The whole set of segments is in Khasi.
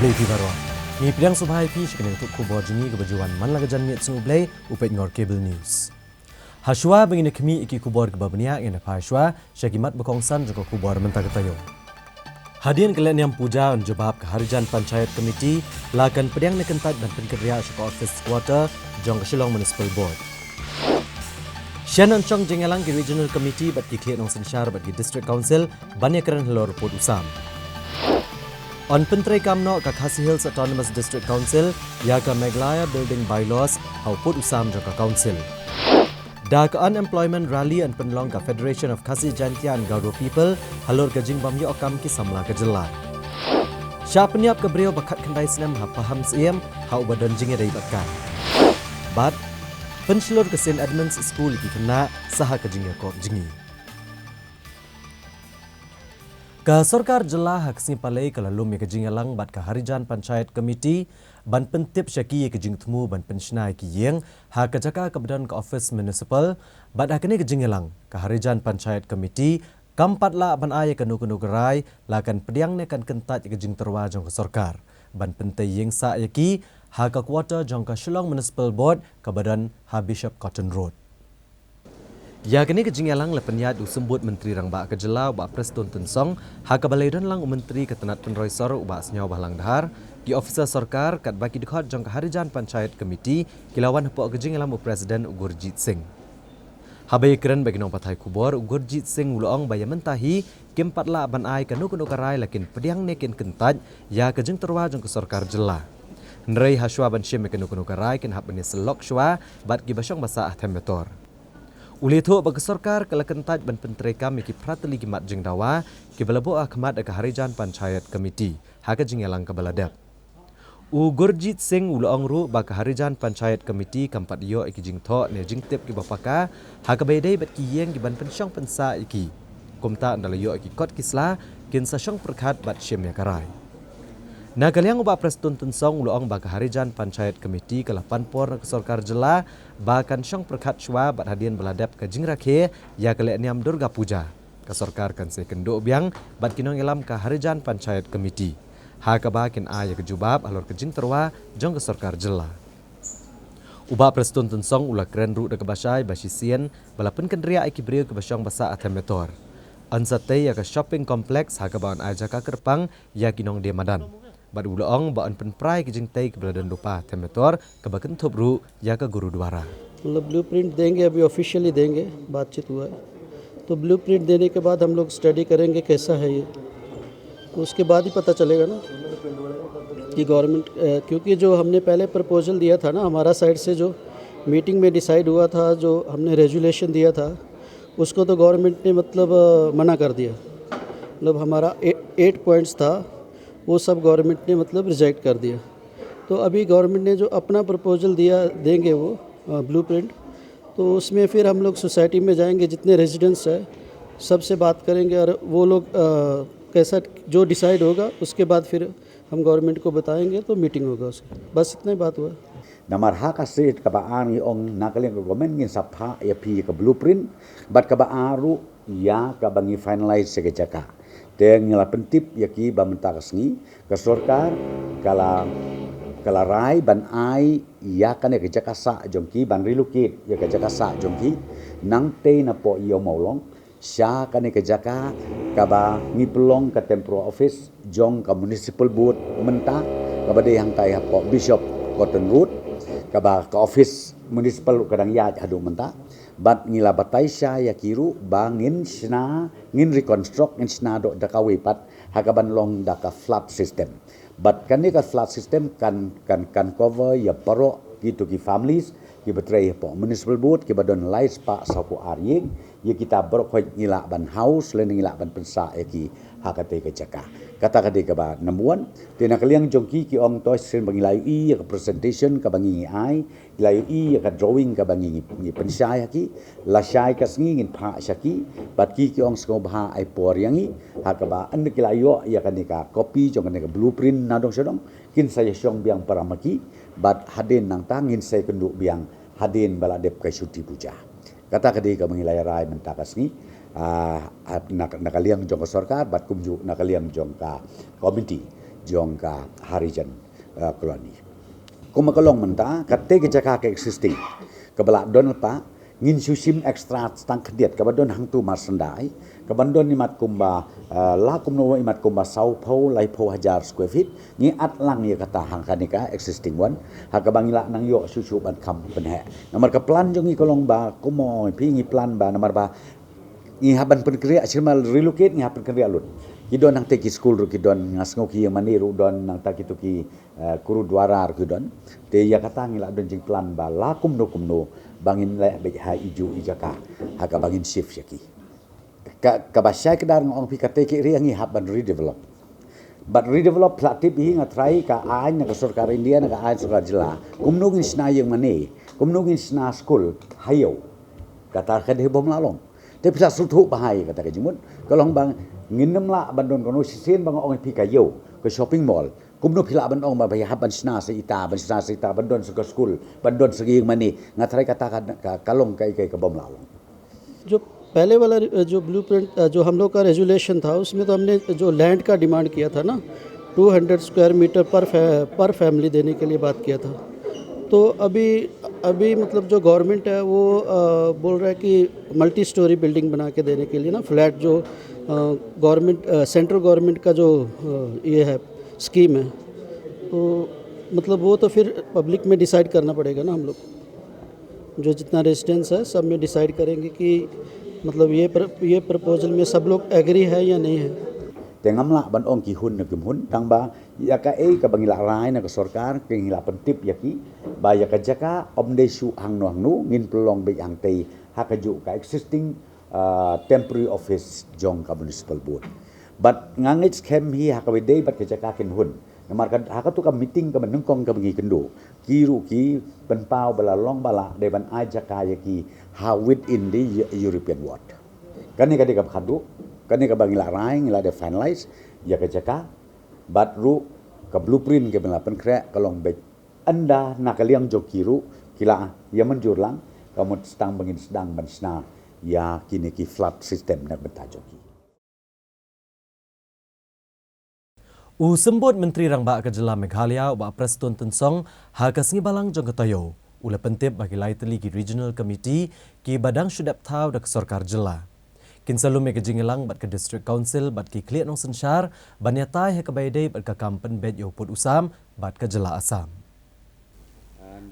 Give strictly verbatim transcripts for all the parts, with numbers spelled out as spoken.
Phi baroh, ngi pdiang sngewbha ïa phi sha kane ka khubor jong ngi kaba ju wan man la ka janmiet sngi U Blei, u peit Ngor Cable News. Hashwa ba ngin ïa khmih ïa ki khubor kiba bniah, ngin ïa phai shwa sha ki mat ba kongsan jong ka khubor mynta ka taïew. Hadien ka lehniam puja, yn jubab ka Harijan Panchayat Committee la kan pdiang ne kyntait ban pynkynriah sha ka office quarter jong ka Shillong Municipal Board. Shen yn shong jingïalang ki Regional Committee bad ki khlieh nongsynshar bad ki District Council ban ïakren halor u pud u sam. Yn pyntreikam noh ka Khasi Hills Autonomous District Council ïa ka Meghalaya Building Bylaws ha u pud u sam jong ka Council. Da ka Unemployment Rally yn pynlong ka Federation of Khasi Jaintia and Garo People halor ka jingbym ïoh kam ki samla ka jylla. Shah pynïap ka briew ba khatkhyndai snem ha Pahamsyiem ha uba don jingïadei bad ka. Bad pynshlur ka Saint Edmund's School ïa ki khynnah sa ha ka jingïakop jngi. Ka sorkar jylla ha ka sngi Palei ka la lum ïa ka jingïalang bad ka Harijan Panchayat Committee ban pyntip sha ki ïa ka jingthmu ban pynshna ïa ki ïing ha ka jaka kaba don ka office municipal. Bad ha kane ka jingïalang, ka Harijan Panchayat Committee kam pat lah ban ai ïa kano kano ka rai, la kan pdiang ne kan kyntait ïa ka jingtyrwa jong ka sorkar ban pyntei ïing sah ïa ki ha ka quarter jong ka Shillong Municipal Board kaba don ha Bishop Cotton Road. Ïa kane ka jingïalang la pynïaid da u Symbud Myntri Rangbah ka jylla, u Bah Prestone Tynsong, ha kaba la ïadon lang u Myntri ka tnat pynroi sor, u Bah Sniawbhalang Dhar, ki officer sorkar, katba ki dkhot jong ka Harijan Panchayat Committee ki la wan hapoh ka jingïalam u President u Gurjit Singh. Haba ïakren bad ki nongpathai khubor, u Gurjit Singh u la ong ba ïa mynta hi kim pat lah ban ai kano kano ka rai, la kin pdiang ne kin kyntait ïa ka jingtyrwa jong ka sorkar jylla. Hynrei hashwa ban shim ïa kano kano ka rai, kin hap ban ïasyllok shwa bad kiba shong ba sah ha Them Metor. U la ïathuh ba ka sorkar ka la kyntait ban pyntreikam ïa ki phra tylli ki mat jingdawa kiba la buh ha khmat da ka Harijan Panchayat Committee ha ka jingïalang kaba la dep. U Gurjit Singh u la ong ruh ba ka Harijan Panchayat Committee kam pat ïoh ïa ki jingthoh ne jingtip kiba paka ha kaba ïadei bad ki ïing kiban pynshong pynsah ïa ki. Kumta ynda la ïoh ïa ki kot ki sla, kin sa shong pyrkhat bad shim ïa ka rai. Na ka liang u Bah Prestone Tynsong u la ong ba ka Harijan Panchayat Committee ka la pan por na ka sorkar jylla ba kan shong pyrkhat shwa bad hadien ba la dep ka jingrakhe ïa ka lehniam Durga Puja, ka sorkar kan sa ïakynduh biang bad ki nongïalam ka Harijan Panchayat Committee ha kaba kin ai ïa ka jubab halor ka jingtyrwa jong ka sorkar jylla. U Bah Prestone Tynsong u la kren ruh da kaba shai ba shisien ba la pynkynriah ïa ki briew kiba shong ba sah ha Them Metor. Yn sa tei ïa ka shopping complex ha kaba yn ai jaka kyrpang ïa ki nongdie madan. Bad u la ong ba yn pynpra ïa ki jingtei kiba la don lypa ha Them Metor kaba kynthup ruh ïa ka Gurudwara. मतलब ब्लूप्रिंट देंगे, अभी ऑफिशियली देंगे, बातचीत हुआ है। तो ब्लूप्रिंट देने के बाद हम लोग स्टडी करेंगे कैसा है ये, तो उसके बाद ही पता चलेगा ना कि गवर्नमेंट, क्योंकि जो हमने पहले प्रपोजल दिया था ना हमारा साइड से, जो मीटिंग में डिसाइड हुआ था, जो हमने रेजुलेशन दिया था, उसको तो गवर्नमेंट ने मतलब अ, मना कर दिया। मतलब हमारा ए, एट पॉइंट्स था, वो सब गवर्नमेंट ने मतलब रिजेक्ट कर दिया। तो अभी गवर्नमेंट ने जो अपना प्रपोजल दिया, देंगे वो ब्लूप्रिंट, तो उसमें फिर हम लोग सोसाइटी में जाएंगे, जितने रेजिडेंट्स हैं सबसे बात करेंगे और वो लोग अ, कैसा जो डिसाइड होगा उसके बाद फिर हम गवर्नमेंट को बताएंगे, तो मीटिंग होगा उसके, बस इतना ही बात हुआ। Namar ha ka stage kaba ar ngi ong na ka liang ka government ngin sa phah ïa phi ïa ka blueprint bad kaba ar ruh ïa kaba ngi finalize ïa ka jaka. Te ngi la pyntip ïa ki ba mynta ka sngi ka sorkar ka la ka la rai ban ai ïa kane ka jaka sah jong ki, ban relocate ïa ka jaka sah jong ki nangtei napoh ïa u Mawlong sha kane ka jaka kaba ngi pynlong ka temporary office jong ka municipal board mynta, kaba dei hangtai hapoh Bishop Cotton Road, kaba ka office municipal ruh ka dang ïaid haduh mynta. Bad ngi la batai shai ïa ki ruh ba ngin shna, ngin reconstruct, ngin shna doh da kawei pat ha kaban long da ka flat system. Bad kane ka flat system kan kan kan cover ïa baroh kito ki families kiba trei hapoh municipal board kiba don lai spah sawphew ar ïing. Ïa kita baroh khoit ngi lah ban house lane ngi lah ban pynsah ïa ki ha katei ka jaka. Kata ka dei kaba number one. Te na ka liang jong ki ki ong to shisien ba ngi la ïohi ïa ka presentation kaba ngi ngi ai, ngi la ïohi ïa ka drawing kaba ngi ngi ngi pynshai ha ki. Lashai ka sngi ngin phah sha ki bad ki ki ong sngewbha ai por ïa ngi ha kaba ynda ki la ïoh ïa kane ka copy jong kane ka blueprint na dong sha dong, kin sa ïa shong biang para ma ki bad hadien nangta ngin sa ïa kynduh biang hadien ba la dep ka Chuti Puja. Kata ka dei kaba ngi la ïa rai mynta ka sngi, ah, na, na ka liang jong ka sorkar bad kumjuh na ka liang jong ka komiti jong ka Harijan uh, Colony. Kumba ka long mynta, kata ka jaka ka existing, kaba la don lypa, ngin shu shim extra tang khyndiat, kaba don hangtu marsandai, kaba don imat kumba, uh, la kumno imat kumba saw phew, lai phew hajar square feet, ngi at lang ïa kata hangkane ka existing one, ha kaba ngi lah nang ïoh shu shu ban kham pynheh. Namar ka plan jong ngi ka long ba, kumno phi ngi plan ba, namar ba, ngi hap ban pynkynriah, sirma relocate ngi hap pynkynriah lut. Ki don hangta ki school ruh ki don, nga sngew ki ïing mane ruh don, nangta kitu ki, eh, gurudwara ruh ki don. Te ïa kata ngi la don jingplan ba la kumno kumno ba ngin leh beit ha iju i jaka ha kaba ngin shift ïa ki. Ka, kaba shai kdar nga ong phi kata ki ri ngi hap ban redevelop. Bad redevelop phi la tip hi nga trai ka aiñ na ka sorkar India na ka aiñ sorkar jylla. Kumno ngin shna ïing mane, kumno ngin shna school ha ïew. Kata ka dei bym lah long. Te phi la sngewthuh bha ïa kata ka jingmut. Ka long ba ngin nym lah ban don kano shisien ba nga ong ïa phi ka ïew, ka shopping mall. Kumno phi lah ban ong ba phi hap ban shna sa ita, ban shna sa ita, ban don sa ka school, ban don sa ka ïing mane. Nga trai kata ka, ka, ka long kaei kaei ka bym lah long. जो पहले वाला रि- जो ब्लूप्रिंट जो हम लोग का रेजुलेशन था, उसमें तो हमने जो लैंड का डिमांड किया था ना, टू हंड्रेड स्क्वायर मीटर पर फै, पर फैमिली देने के लिए बात किया था। तो अभी अभी मतलब जो गवर्नमेंट है वो अ, बोल रहा है कि मल्टी स्टोरी बिल्डिंग बना के देने के लिए ना, फ्लैट जो गवर्नमेंट, सेंट्रल गवर्नमेंट का जो अ, ये है, स्कीम है, तो मतलब वो तो फिर पब्लिक में डिसाइड करना पड़ेगा ना हम लोग। जो जितना रेजिडेंस है, सब में डिसाइड करेंगे कि मतलब ये प्र, ये प्रपोजल में सब लोग एग्री है या नहीं है। Te ngam lah ban ong ki hun ne kim hun, tang ba ïa kaei kaba ngi la rai na ka sorkar, ka ngi la pyntip ïa ki ba ïa ka jaka ym dei shuh hangno hangno, ngin pynlong beit hangtei ha kajuh ka existing, uh, temporary office jong ka municipal board. Bad nga ngeit skhem hi ha kaba dei bad ka jaka kin hun. Namar ka, ha katu ka meeting kaba nyngkong kaba ngi kynduh, ki ruh ki pynpaw ba la long ba la dei ban ai jaka ïa ki ha within the Eu- European ward. Kane ka dei kaba khadduh, kane kaba ngi la rai, ngi la dei finalize ïa ka jaka. Bad ruh ka blueprint kaba la pynkhreh ka long beit, ynda na ka liang jong ki ruh ki la ïa mynjur lang, ka mut tang ba ngin sdang ban shna ïa kine ki flat system na ka bynta jong ki. U Symbud Myntri Rangbah ka Jylla Meghalaya, u Bah Prestone Tynsong, ha ka sngi Balang jong ka taïew u la pyntip ba ki lai tylli ki Regional Committee kiba dang shu dep thaw da ka sorkar jylla kin sa lum ïa ka jingïalang bad ka District Council bad ki khlieh nongsynshar ban ïatai ha kaba ïadei bad ka kam pynbeit ïa u pud u sam bad ka jylla Assam.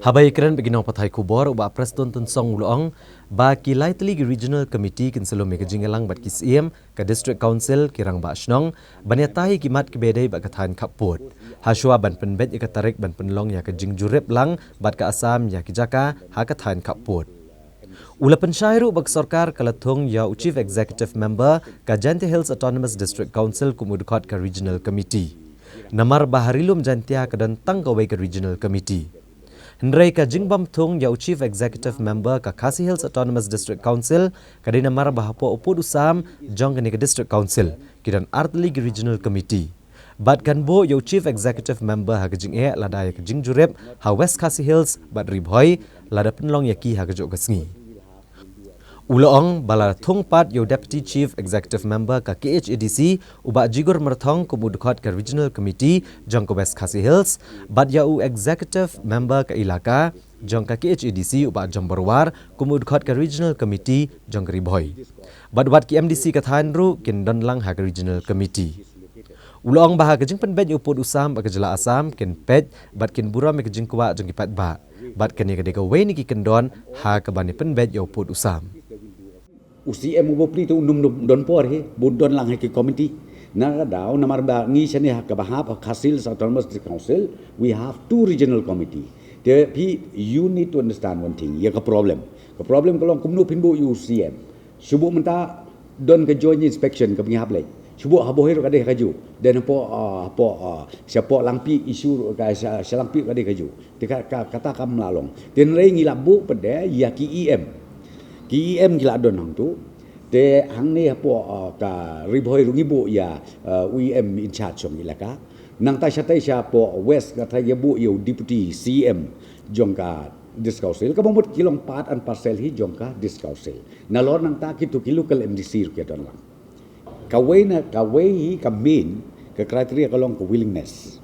Haba ïakren bad ki nongpathai khubor, u Bah Prestone Tynsong u la ong ba ki lai tylli ki Regional Committee kin sa lum ïa ka jingïalang bad ki Syiem, ka District Council, ki Rangbah Shnong ban ïatai ïa ki mat kiba ïadei bad ka thaiñ khappud, ha shuwa ban pynbeit ïa ka tarik ban pynlong ïa ka jingjurip lang bad ka Assam ïa ki jaka ha ka thaiñ khappud. U la pynshai ruh ba ka sorkar ka la thung ïa u Chief Executive Member ka Jaintia Hills Autonomous District Council kum u dkhot ka Regional Committee, namar ba ha Ri Lum Jaintia ka don tang kawei ka Regional Committee. Hynrei ka jingbym thung ïa u Chief Executive Member ka Khasi Hills Autonomous District Council ka dei namar ba hapoh u pud u sam jong kane ka District Council ki don ar tylli ki Regional Committee. Bad kan buh ïa u Chief Executive Member ha ka jingeh lada ïa ka jingjurip ha West Khasi Hills bad Ri Bhoi lada pynlong ïa ki ha kajuh ka sngi. U la ong ba la thung pat ïa u Deputy Chief Executive Member ka K H A D C, u Bah Jigur Myrthong, kum u dkhot ka Regional Committee jong ka West Khasi Hills, bad ïa u Executive Member ka Elaka jong ka K H A D C, u Bah Jambor War, kum u dkhot ka Regional Committee jong ka Ri Bhoi. Bad wat ki M D C ka thaiñ ruh kin don lang ha ka Regional Committee. U la ong ba ha ka jingpynbeit ïa u pud u sam bad ka jylla Assam kin peit bad kin burom ïa ka jingkwah jong ki paidbah. Bad kane ka dei kawei na ki kyndon ha kaba ïa pynbeit ïa u pud u sam. U C M uba plie te u nym don por hi, ba u don lang ha ki committee. Na ka daw namar ba ngi shane ha kaba hap ha Khasi Hills Autonomous District Council, we have two regional committee. Te phi, you need to understand one thing, ïa ka problem. Ka problem ka long kumno phin buh ïa u C M. Shu buh mynta don ka joint inspection kaba ngi hap leit. Shu buh ha Bhoi ruh ka dei ha kajuh. Then hapoh, ah, hapoh, ah, shapoh Langpih issue ruh ka sha, sha Langpih ruh ka dei kajuh. Te ka, ka, kata kam lah long. Te hynrei ngi la buh pat de ïa ki E M. Ki E M ki la don hangtu. Te hangne hapoh, ah, ka Ri Bhoi ruh ngi buh ïa, ah, u E M in charge jong elaka. Nangta shatai shapoh West kata ïa buh ïa u Deputy C M jong ka District Council. Kaba mut ki long part and parcel hi jong ka District Council. Nalor nangta kitu ki local M D C ruh ki don lang. Kawei na, kawei hi ka main, Ka criteria ka long ka willingness.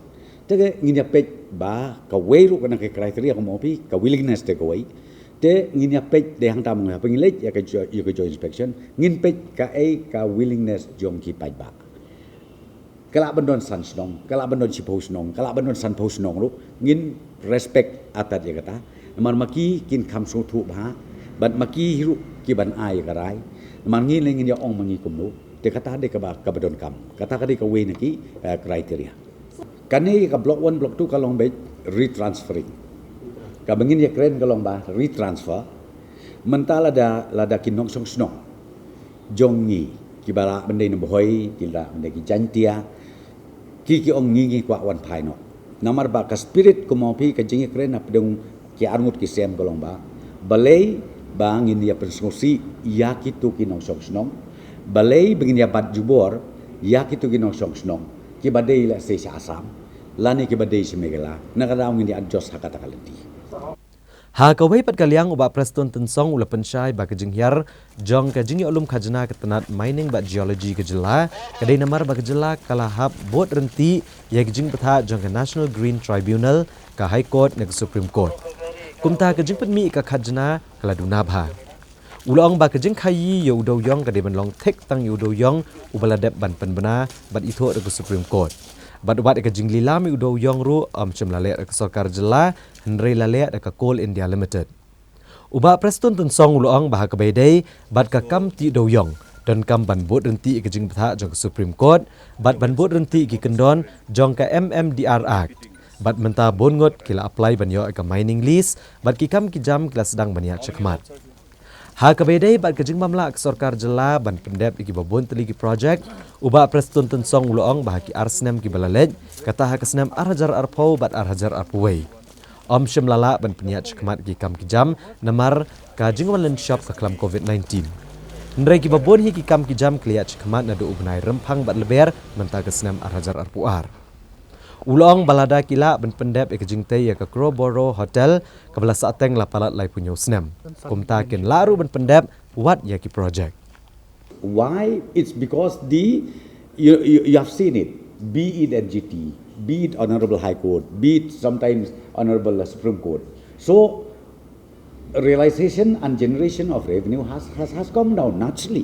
Te ka ngin ïa peit ba kawei ruh ka na ka criteria ka mo phi, ka willingness te kawei. Te ngin ïa peit dei hangta mo, haba ngin leit ïa ka jo-, ïa ka joint inspection, ngin peit kaei ka willingness jong ki paidbah. Ka lah ban don san shnong, ka lah ban don shiphew shnong, ka lah ban don sanphew shnong ruh, ngin respect artat ïa kata. Namar ma ki kin kham sngewthuh bha, bad ma ki hi ruh ki ban ai ïa ka rai. Namar ngi lei ngin ïa ong ma ngi kumno, te kata dei kaba, kaba donkam. Kata ka dei kawei na ki, eh, criteria. Kane ïa ka block one, block two ka long beit retransferring. Kaba ngin ïa kren ka long ba retransfer. Mynta lada, lada ki nongshong shnong jong ngi, kiba lah ban dei na Bhoi, ki lah ban dei ki Jaintia, ki, ki ong ngi, ngi kwah wan phai noh. Namar ba ka spirit ka mo phi, ka jingïakren na pdeng ki arngut ki sem ka long ba, balei ba ngin ïa pynsngewsih ïa kito ki nongshong shnong, balei ba ngin ïa bat jubor ïa kito ki nongshong shnong kiba dei, let's say, sha Assam, lane kiba dei sha Meghalaya, na ka daw ngin ïa adjust ha kata ka lynti. Ha kawei pat ka liang, u Bah Prestone Tynsong u la pynshai ba ka jinghiar jong ka jingïoh lum khajna ka tnat mining bad geology ka jylla ka dei namar ba ka jylla ka la hap bud ryntih ïa ka jingbthah jong ka National Green Tribunal, ka High Court ne ka Supreme Court. Kumta ka jingpynmih ka khajna ka la duna bha. U la ong ba ka jingkhaii ïa u dewïong ka dei ban long thik tang ïa u dewïong uba la dep ban pynbna bad ithuh da ka Supreme Court. Bad wat ïa ka jinglilam ïa u dewïong ruh ym shym la leh da ka sorkar jylla, hynrei la leh da ka Coal India Limited. U Bah Prestone Tynsong u la ong ba ha kaba ïadei bad ka kam tih dewïong, donkam ban bud ryntih ïa ka jingbthah jong ka Supreme Court bad ban bud ryntih ïa ki kyndon jong ka M M D R Act. Bad mynta bun ngut ki la apply ban ïoh ïa ka mining lease bad ki kam ki jam ki la sdang ban ïaid shakhmat. Ha kaba ïadei bad ka jingbym lah ka sorkar jylla ban pyndep ïa kiba bun tylli ki project, u Bah Prestone Tynsong u la ong ba ha ki ar snem kiba la leit, kata ha ka snem ar hajar arphew bad ar hajar arphew wei, ym shym la lah ban pynïaid shakhmat ïa ki kam ki jam namar ka jingwan lynshop ka khlam covid nineteen. Hynrei kiba bun hi ki kam ki jam ki la ïaid shakhmat naduh u bnai Rymphang bad Lber mynta ka snem ar hajar arphew ar. U la ong ba lada ki lah ban pyndep ïa ka jingtei ïa ka Crowborough Hotel kaba la sahteng la palat laiphew hynñiew snem, kumta kin lah ruh ban pyndep wat ïa ki project. Why? It's because the, you, you, you have seen it, be it N G T, be it Honorable High Court, be it sometimes Honorable Supreme Court. So, realization and generation of revenue has, has, has come down naturally.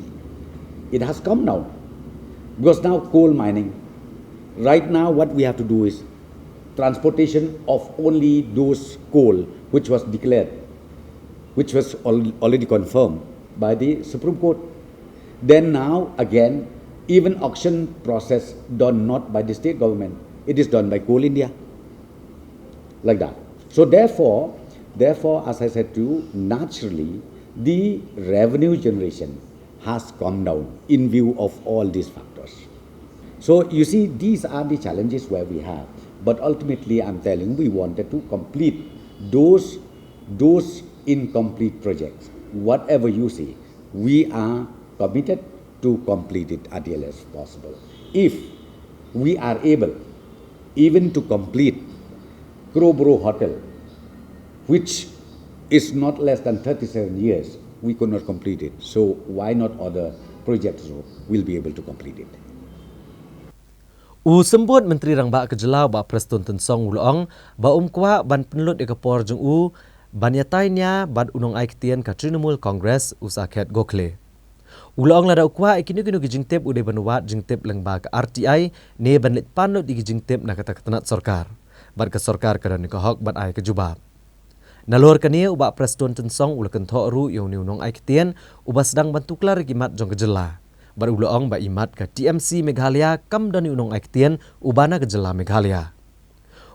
It has come down. Because now coal mining, right now what we have to do is transportation of only those coal which was declared, which was al-, already confirmed by the Supreme Court. Then now again, even auction process done not by the state government, it is done by Coal India. Like that. So therefore, therefore, as I said to you, naturally, the revenue generation has come down in view of all these factors. So you see, these are the challenges where we have. But ultimately, I'm telling, we wanted to complete those, those incomplete projects. Whatever you see, we are committed to complete it at the earliest possible. If we are able even to complete Crowborough Hotel, which is not less than thirty-seven years, we could not complete it. So why not other projects will be able to complete it? U Symbud Myntri Rangbah ka jylla, u Bah Prestone Tynsong, u la ong ba um kwah ban pynlut ïa ka por jong u ban ïatai nia bad u nongai ktien ka Trinamool Congress, u Sakhet Gokhale. U la ong lada u kwah ïa kino kino ki jingtip u dei ban wad jingtip lyngba ka R T I ne ban leit pan lut ïa ki jingtip na kata ka tnat sorkar. Bad ka sorkar ka don ïa ka hok ban ai ka jubab. Nalor kane, u Bah Prestone Tynsong u la kynthoh ruh ïa une u nongai ktien uba sdang ban tuklar ïa ki mat jong ka jylla. Bad u la ong ba i mat ka T M C Meghalaya kam don ïa u nongai ktien uba na ka jylla Meghalaya.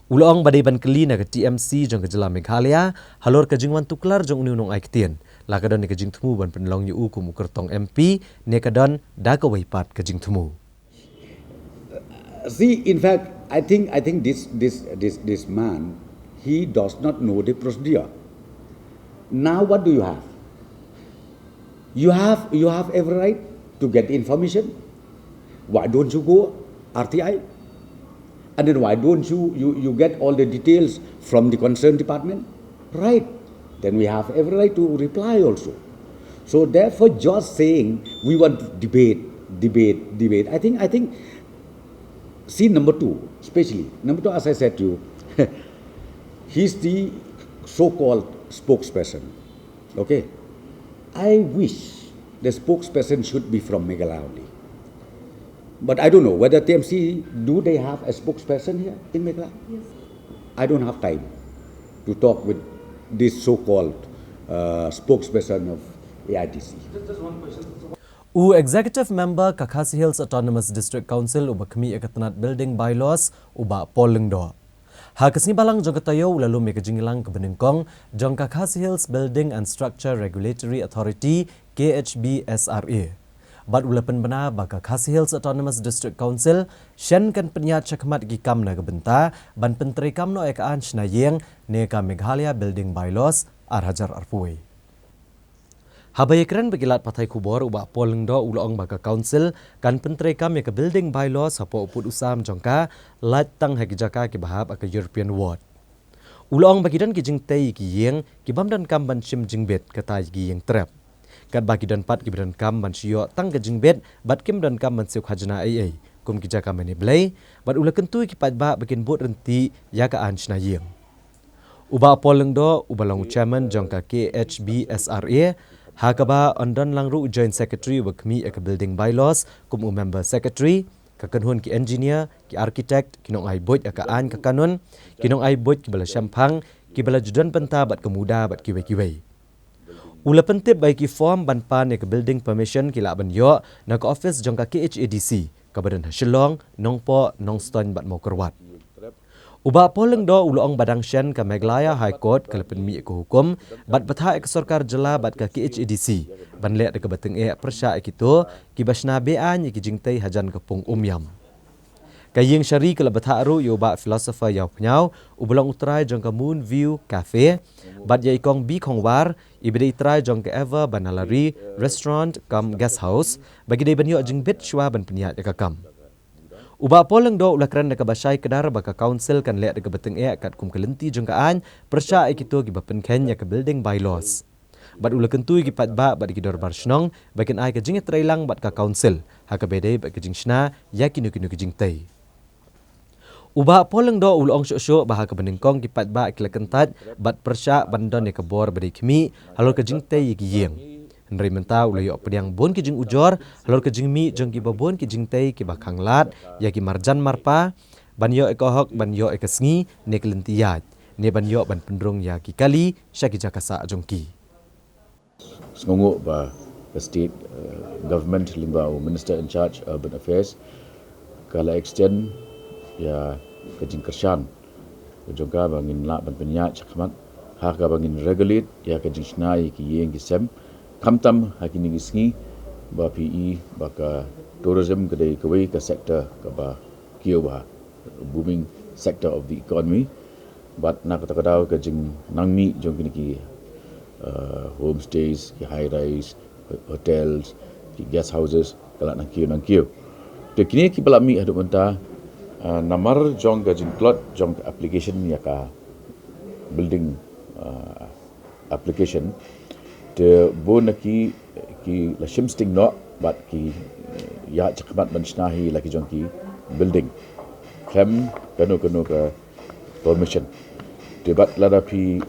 U la ong ba dei ban kylli na ka T M C jong ka jylla Meghalaya halor ka jingwan tuklar jong une u nongai ktien, la ka don ïa ka jingthmu ban pynlong ïa u kum u kyrtong M P ne ka don da kawei pat ka jingthmu. See, in fact, I think, I think this, this, this, this man, he does not know the procedure. Now, what do you have? You have, you have every right to get the information. Why don't you go R T I? And then why don't you, you, you get all the details from the concerned department? Right. Then we have every right to reply also. So therefore, just saying we want to debate, debate, debate, I think, I think See, number two, especially, number two, as I said to you, he's the so-called spokesperson. Okay? I wish the spokesperson should be from Meghalaya only. But I don't know whether T M C, do they have a spokesperson here in Meghalaya? Yes. I don't have time to talk with this so-called uh, spokesperson of A I D C. U Executive Member ka Khasi Hills Autonomous District Council uba khmih ïa ka tnat Building Bylaws u Bah Paul Lyngdoh. Ha ka sngi Balang jong ka taïew u la lum ïa ka jingïalang kaba nyngkong jong ka Khasi Hills Building and Structure Regulatory Authority, K H B S R A. Bad u la pynbna ba ka Khasi Hills Autonomous District Council shen kan pynïaid shakhmat ïa ki kam na ka bynta ban pyntreikam noh ïa ka aiñ shna ïing ne ka Meghalaya Building Bylaws ar hajar arphew. Haba ïakren bad ki lad pathai khubor u Bah Paul Lyngdoh u la ong ba ka Council kan pyntreikam ïa ka Building Bylaws hapoh u pud u sam jong ka lait tang ha ki jaka kiba hap ha ka European Ward. U la ong ba ki don ki jingtei ïa ki ïing kibym donkam ban shim jingbit kata ïa ki ïing trep. Katba ki don pat kiba donkam ban shu ïoh tang ka jingbit bad kim donkam ban siew khajna ei ei kum ki jaka mane blei, bad u la kyntu ïa ki paidbah ba kin bud ryntih ïa ka aiñ shna ïing. U Bah Paul Lyngdoh uba long u chairman jong ka K H B S R A, ha kaba yn don lang ruh u Joint Secretary uba khmih ïa ka Building Bylaws kum u Member Secretary, ka kynhun ki engineer, ki architect, ki nongai buit ïa ka aiñ ka kanun, ki nongai buit kiba la shemphang, kiba la ju don bynta bad ka MUDA bad kiwei kiwei. U la pyntip ba ïa ki form ban pan ïa ka building permission ki lah ban ïoh na ka office jong ka K H A D C kaba don ha Shillong, Nongpoh, Nongstoiñ bad Mawkyrwat. U Bah Paul Lyngdoh u la ong ba dang shen ka Meghalaya High Court ka la pynmih ïa ka hukum bad bthah ïa ka sorkar jylla bad ka K H A D C ban leh da kaba tyngeh pyrshah ïa kito kiba shna be-aiñ ïa ki jingtei hajan ka pung Umiam. Ka ïing shari ka la bthah ruh ïa u Bah Philosopher Ïawphniaw uba long u trai jong ka Moon View Cafe bad ïa i Kong B. Khongwar iba dei i trai jong ka Ever Banalari Restaurant cum Guest House ba ki dei ban ïoh jingbit shuwa ban pynïaid ïa ka kam. U Bah Paul Lyngdoh u la kren da kaba shai kdar ba ka Council kan leh da kaba tyngeh katkum ka lynti jong ka aiñ pyrshah ïa kito kiba pynkheiñ ïa ka Building Bylaws. Bad u la kyntu ïa ki paidbah bad ïa ki dorbar shnong ba kin ai ka jingïatreilang bad ka Council ha kaba ïadei bad ka jingshna ïa kino kino ki jingtei. U Bah Paul Lyngdoh u la ong shuh shuh ba ha kaba nyngkong ki paidbah ki la kyntait bad pyrshah ban don ïa ka bor ba dei khmih halor ka jingtei ïa ki ïing. Hynrei mynta u la ïoh pdiang bun ki jingujor halor ka jingmih jong kiba bun ki jingtei kiba khanglad ïa ki marjan marpa ban ïoh ïa ka hok ban ïoh ïa ka sngi ne ka lynti ïaid ne ban ïoh ban pynrung ïa ki kali sha ki jaka sah jong ki. Sngewnguh ba ka state uh, government lyngba u Minister in charge Urban Affairs ka la extend ïa ka jingkyrshan ka jong ka ba ngin lah ban pynïaid shakhmat ha kaba ngin regulate ïa ka jingshna ïa ki ïing ki sem khamtam ha kine ki sngi ba phi i ba ka tourism ka dei kawei ka sector kaba kiew bha, booming sector of the economy. Bad na kata ka daw ka jingnang mih jong kine ki uh, homestays, ki high rise, hotels, ki guest houses ka la nang kiew nang kiew. Te kine kiba la mih haduh mynta uh, namar jong ka jingtlot jong ka application ïa ka building uh, application te bun na ki ki la shim sting noh bad ki ïa shakhmat ban shna hi la ki jong ki building khlem kano kano ka permission. Te bad lada phi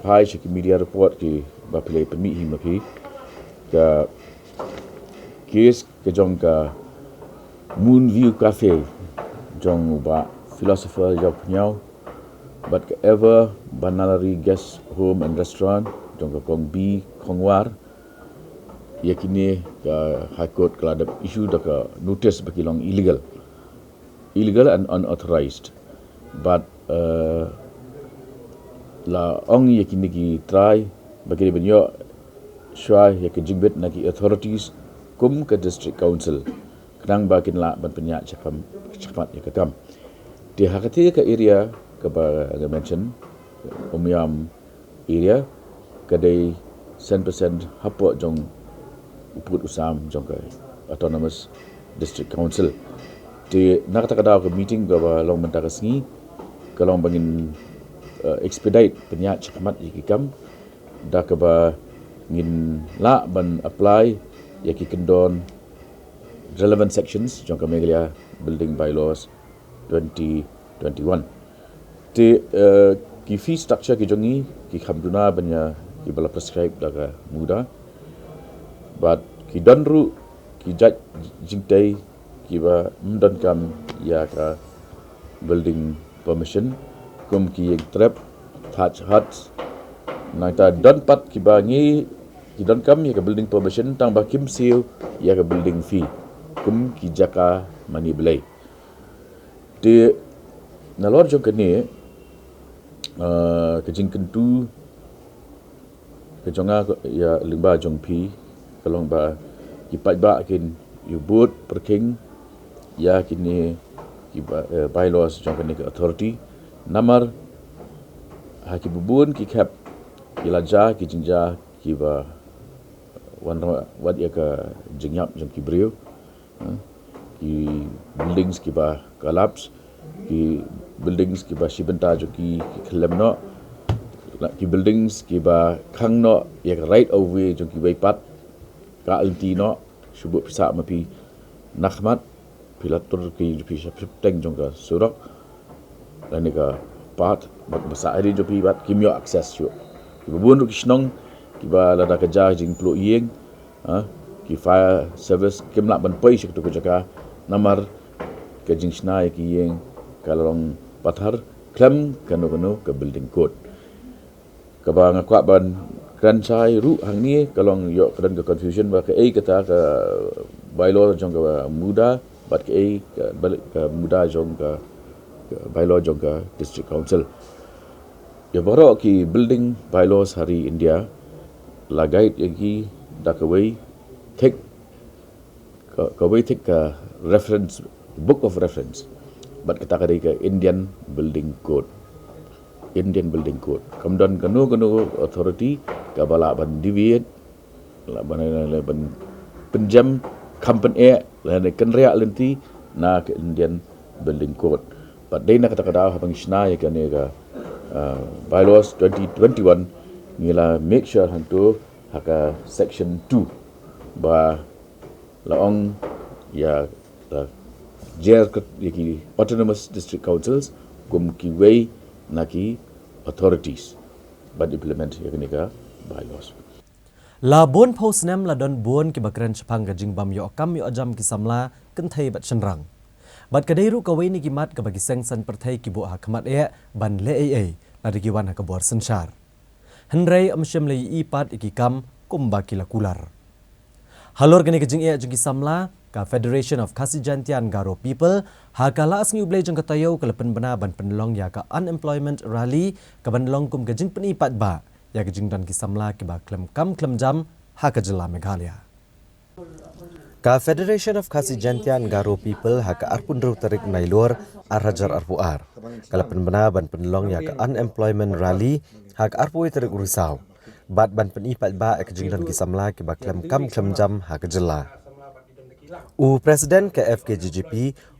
phai sha ki media report ki ba phi la pynmih hi ma phi ka case ka jong ka Moonview Cafe jong u Bah Philosopher Ïawphniaw bad ka Ever Banalari Guest Home and Restaurant jong ka Kong B. Khongwar. Ïa kine ka High Court ka la dep issue da ka notice ba ki long illegal, illegal and unauthorized. Bad uh, la ong ïa kine ki trai ba ki dei ban ïoh shuwa ïa ka jingbit na ki authorities kum ka District Council khnang ba kin lah ban pynïaid shakhmat ïa ka kam. Te ha kata ka area kaba nga mention Umiam area ka dei san percent hapoh jong u pud u sam jong ka Autonomous District Council. Te na kata ka daw ka meeting kaba long mynta ka sngi ka long ba ngin uh, expedite pynïaid shakhmat ïa ki kam da kaba ngin lah ban apply ïa ki kyndon relevant sections jong ka Meghalaya Building Bylaws twenty twenty-one. Te, eh, ki fee structure ki jong ngi ki kham duna ban ïa kiba la prescribe da ka MUDA. Bad ki don ruh ki jait jingtei kiba ym donkam ïa ka building permission, kum ki ïing trep, thatch huts. Nangta don pat kiba ngi, ki donkam ïa ka building permission tang ba kim siew ïa ka building fee, kum ki jaka mane Blei. Te nalor jong kane, eh, ka jingkyntu ka jong nga ïa lyngba jong phi ka long ba ki paidbah kin ïa bud pyrkhing ïa kine ki ba-, eh, bylaws jong kane ka authority. Namar ha ki bun ki khep ki la jia ki jingjia kiba wan ra-, wat ïa ka jingïap jong ki briew. Ha? Ki buildings kiba collapse, ki buildings kiba shi bynta jong ki ki khlem noh, la-, ki buildings kiba khang noh ïa ka right of way jong kiwei pat, ka lynti noh, shu buh pisa ma phi na khmat, phi la tur ki jong phi sha shipteng jong ka surok. Lane ka path, bad ba sah ri jong phi bad kim ïoh access shuh. Kiba bun ruh ki shnong kiba lada ka jia jingpluh ïing, ha, ki fire service kim lah ban poi sha katu ka jaka namar ka jingshna ïa ki ïing ka long pathar khlem kano kano ka building code. Kaba nga kwah ban kren shai ruh hangne ka long ïoh ka don ka confusion ba kaei kata ka bylaw jong ka MUDA bad kaei ka, bal-, ka MUDA jong ka, ka bylaw jong ka district council. Ïa baroh ki building bylaws ha ri India la guide ïa ki da kawei thik, ka, kawei thik ka reference, book of reference. Bad kata ka dei ka Indian Building Code. Indian Building Code. Kam don kano kano authority kaba lah ban deviate, lah ban, lah ban pynjem, kham pyneh, lah ban kynriah lynti na ka Indian Building Code. Bad dei na kata ka daw haba ngi shna ïa kane ka, uh, bylaws twenty twenty-one, ngi la make sure hangto ha ka section two ba la ong ïa, la jer kat ïa ki autonomous district councils kum kiwei na ki authorities ban implement ïa kane ka bylaws. La bun phew snem la don bun kiba kren shaphang ka jingbym ïoh kam ïoh jam ki samla kynthei bad shynrang. Bad ka dei ruh kawei na ki mat kaba ki seng saiñ pyrthei ki buh ha khmat eh ban leh ei ei lada ki wan ha ka bor synshar. Hynrei ym shym la ïohi pat ïa ki kam kumba ki la kular. Halor kane ka jingeh jong ki samla, ka Federation of Khasi Jaintia and Garo People ha ka la sngi U Blei jong ka taïew ka la pynbna ban pynlong ïa ka unemployment rally kaban long kum ka jingpyni paidbah ïa ka jingdon ki samla kiba khlem kam khlem jam ha ka jylla Meghalaya. Ka Federation of Khasi Jaintia and Garo People ha ka arphew hynriew tarik Nailur ar hajar arphew ar ka la pynbna ban pynlong ïa ka unemployment rally ha ka arphew wei tarik u Risaw bad ban pyni paidbah ïa ka jingdon ki samla kiba khlem kam khlem jam ha ka jylla. U President ka F K J J P,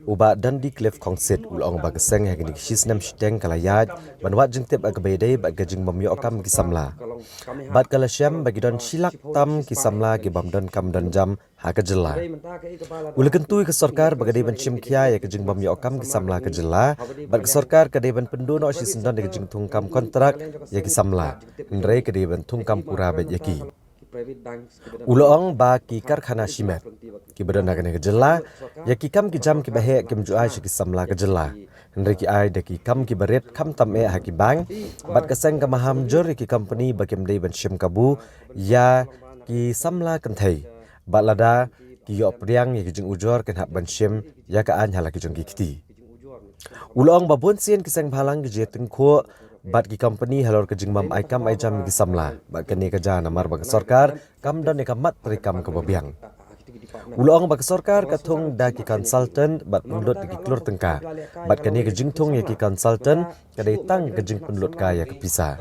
u Bah Dundee Cliff Khongsit, u la ong ba ka seng ha kine ki shi snem shiteng ka la ïaid ban wad jingtip ha kaba ïadei bad ka jingbym ïoh kam ki samla. Bad ka la shem ba ki don shi lak tam ki samla ki bym don kam don jam ha ka jylla. U la kyntu ïa ka sorkar ba ka dei ban shim khia ïa ka jingbym ïoh kam ki samla ka jylla, bad ka sorkar ka dei ban pynduh noh shisyndon ïa ka jingthung kam kontrak ïa ki samla, hynrei ka dei ban thung kam pura beit ïa ki. U la ong ba ki karkhana shimet kiba don ha kane ka jylla, ïa ki kam ki jam kiba heh kim ju ai sha ki samla ka jylla, hynrei ki ai da ki kam kiba rit khamtam eh ha ki bank, bad ka seng ka maham jur ïa ki company ba kim dei ban shim kabu ïa ki samla kynthei, bad lada ki ïoh pdiang ïa ki jingujor kin hap ban shim ïa ka aiñ ha la ki jong ki kti. U la ong ba bun sien ki seng bhalang ki ju ïatyngkhuh bad ki company halor ka jingbym ai kam ai jam ïa ki samla, bad kane ka jia namar ba ka sorkar kam don ïa ka mat treikam kaba biang. U la ong ba ka sorkar ka thung da ki consultant bad pynlut da ki klur tyngka, bad kane ka jingthung ïa ki consultant ka dei tang ka jingpynlut ka ïa ka pisa.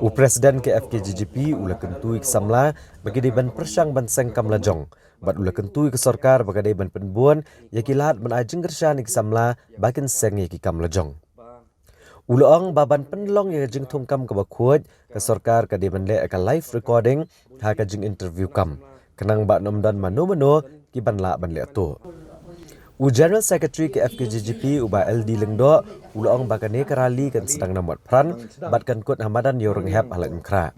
U President ka F K J J P u la kyntu ïa ki samla ba ki dei ban pyrshang ban seng kam lajong, bad u la kyntu ïa ka sorkar ba ka dei ban pynbun ïa ki lad ban ai jingkyrshan ïa ki samla ba kin seng ïa ki kam lajong. U la ong ba ban pynlong ïa ka jingthung kam kaba khuid, ka sorkar ka dei ban leh ïa ka live recording ha ka jinginterview kam, khnang ba ym don mano mano ki ban lah ban leh tuh. U General Secretary ka F K J G P, u Bah L D Lyngdoh, u la ong ba kane ka rally kan sdang na Motphran bad kan kut ha madan Ïewrynghep ha Laitumkhrah.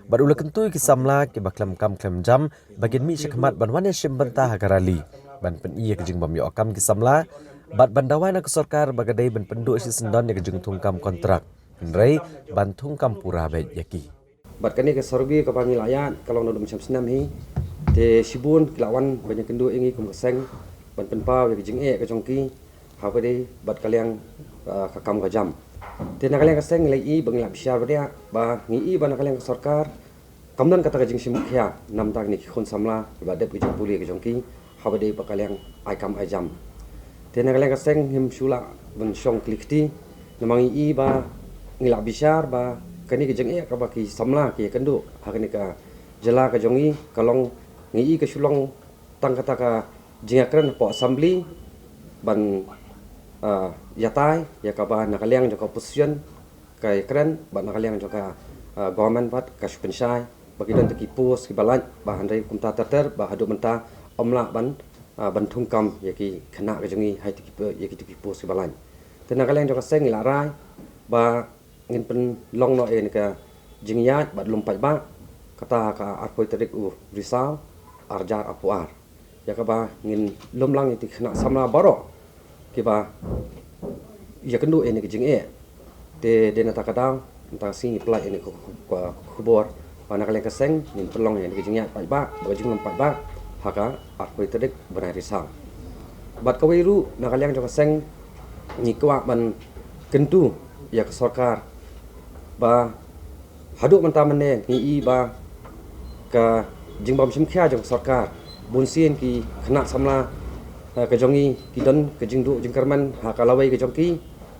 Bad u la kyntu ïa ki samla kiba khlem kam khlem jam ba kin mih shakhmat ban wan ïashim bynta ha ka rally ban pyni ïa ka jingbym ïoh kam ki samla bad ban dawa na ka sorkar ba ka dei ban pynduh shisyndon ïa ka jingthung kam kontrak, hynrei ban thung kam pura beit ïa ki. Bad kane ka survey kaba ngi la ïaid ka long naduh mynshem snem hi. Te shibun ki la wan ban ïakynduh ïa ngi kum ka seng ban pynpaw ïa ka jingeh ka jong ki haba ïadei bad ka liang, ah, ka kam ka jam. Te na ka liang ka seng ngi la ïohi ba ngi la bishar ba dei ba ngi ïohi ba na ka liang ka sorkar kam don kata ka jingshim khia namar kine ki khun samla kiba dep ka jingpule ka jong ki haba ïadei bad ka liang ai kam ai jam. Te na ka liang ka seng ngim shu lah ban shong kli kti namar ngi ïohi ba ngi la bishar ba kane ka jingeh kaba ki samla ki ïakynduh ha kane ka jylla ka jong ngi ka long, ngi ïohi ka shu long tang kata ka jingïakren hapoh assembly ban, ah, ïatai ïa kaba na ka liang jong ka opposition ka ïakren bad na ka liang jong ka, ah, government pat ka shu pynshai ba ki don te ki post kiba lait ba hynrei kumta ter ter ba haduh mynta ym lah ban, ah, ban thung kam ïa ki khynnah ka jong ngi ha ïa ki, ïa ki post kiba lait. Te na ka liang jong ka seng ngi la rai ba ngin pynlong noh ïa kane ka jingïaid bad lum paidbah kata ha ka arphew tarik u Risaw ar hajar arphew ar. Ïa kaba ngin lum lang ïa ki khynnah samla baroh kiba ïakynduh ïa kane ka jingeh. Te dei na kata ka daw mynta ka sngi ngi pynlait ïa kane ka, ka, ka khubor ba na ka liang ka seng ngin pynlong ïa kane ka jingïaid paidbah bad ka jinglum paidbah ha ka arphew tarik bnai Risaw. Bad kawei ruh na ka liang jong ka seng ngi kwah ban kyntu ïa ka sorkar ba haduh mynta mynne ngi ïohi ba ka jingbym shim khia jong ka sorkar, bunsien ki khynnah samla, eh, ka jong ngi ki don ka jingduh jingkyrmen ha ka lawei ka jong ki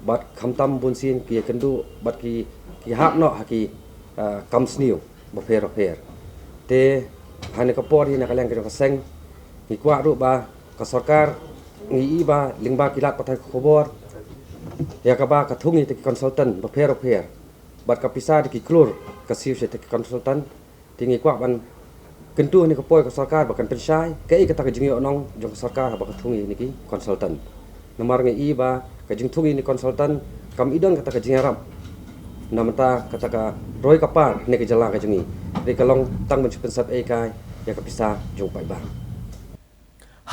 bad khamtam bunsien ki ïakynduh bad ki, ki hap noh ha ki, eh, kam sniew bapher bapher. Te ha kane ka por hi na ka liang ka jong ka seng ngi kwah ruh ba ka sorkar ngi ïohi ba lyngba ki lad pathai khubor ïa kaba ka thung ïa kita ki consultant bapher bapher bad ka pisa da ki klur ka siew sha kita ki consultant. Te ngi kwah ban kyntu ha kane ka por ïa ka sorkar ba kan pynshai kaei kata ka jingïohnong jong ka sorkar haba ka thung ïa kine ki consultant. Namar ngi ïohi ba ka jingthung ïa kine ki consultant kam i don kata ka jingïarap na bynta kata ka roi ka par ha kane ka jylla ka jong ngi. Dei ka long tang ban shu pynsep ei kai ïa ka pisa jong u paidbah.